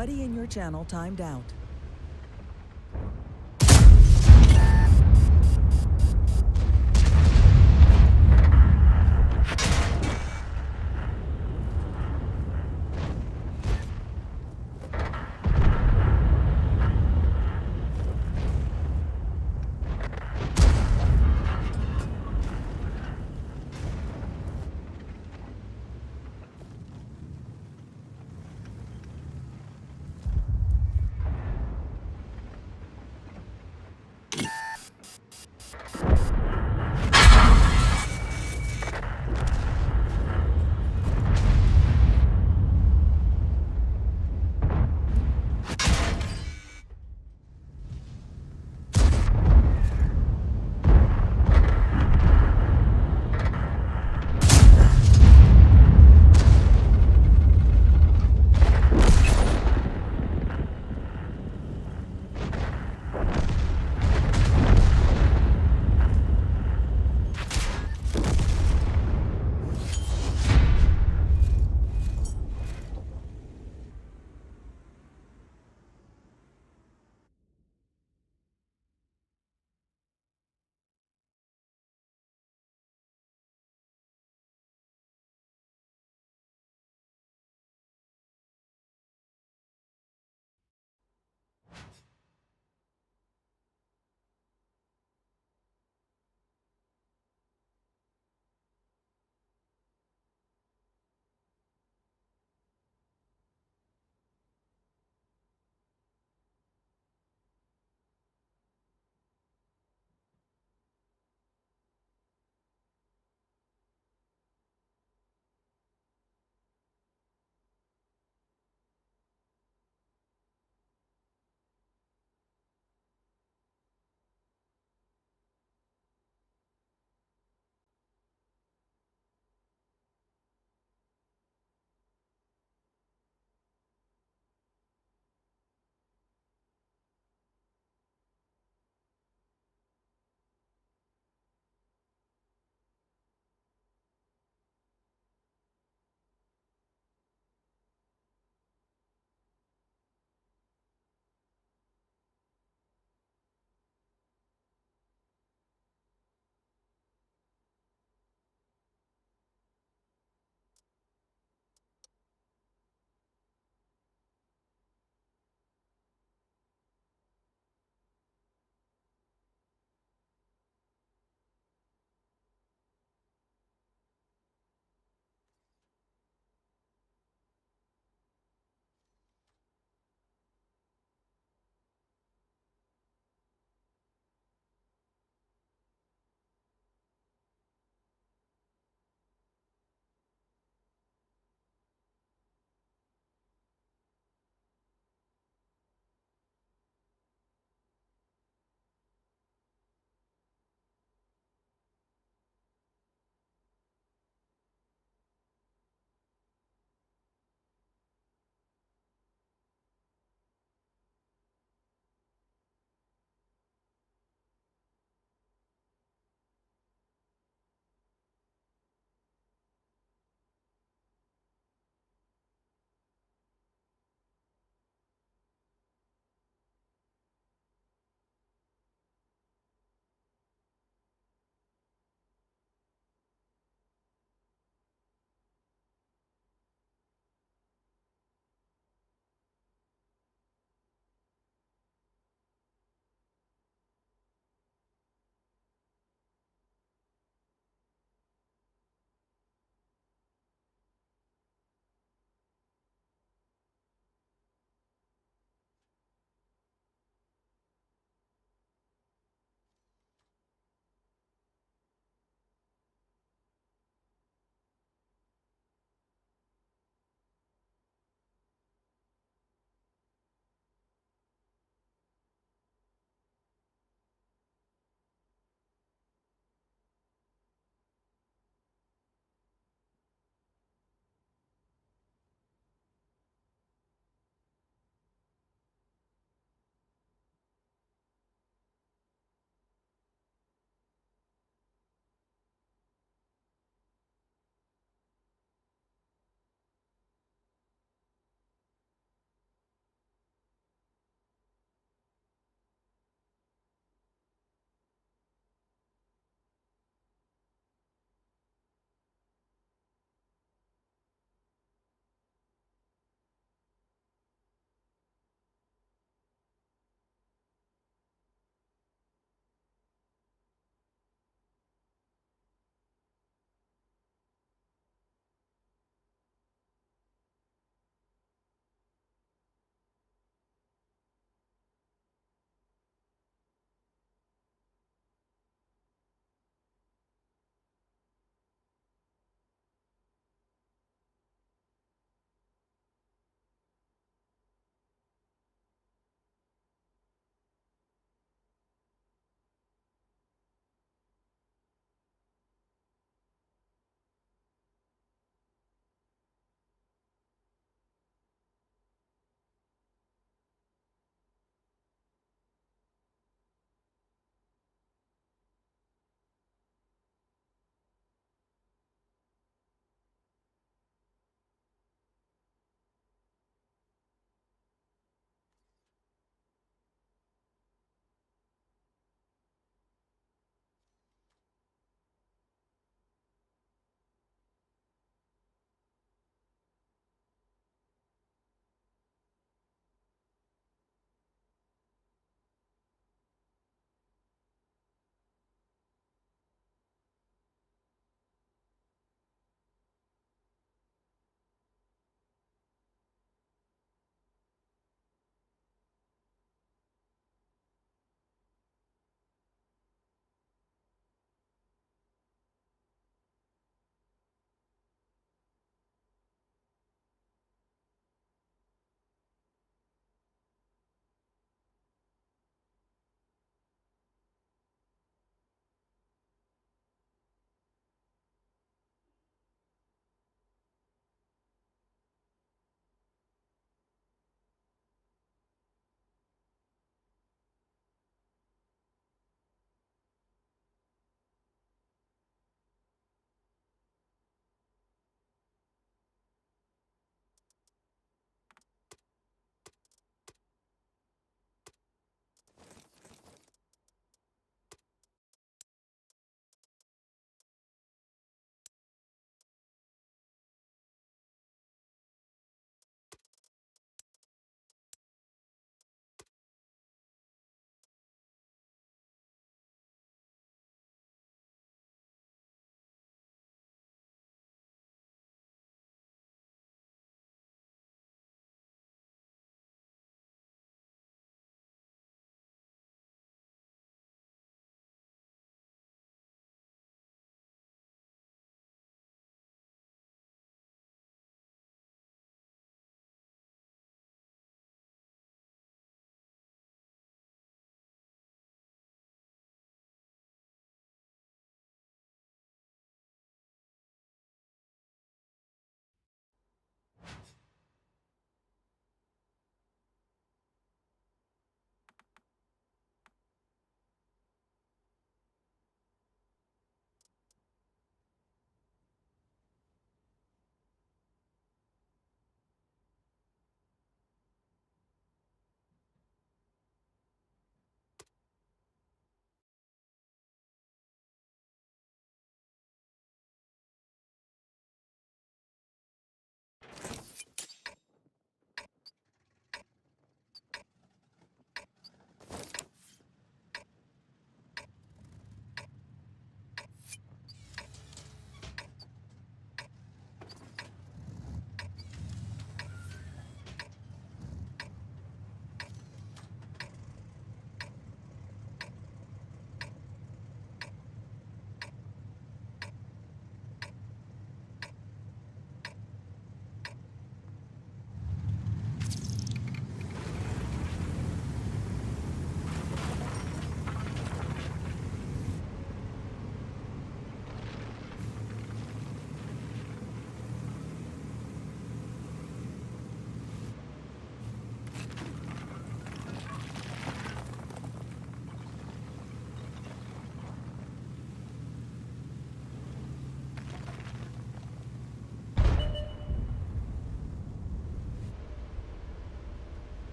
Buddy in your channel timed out.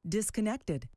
Disconnected.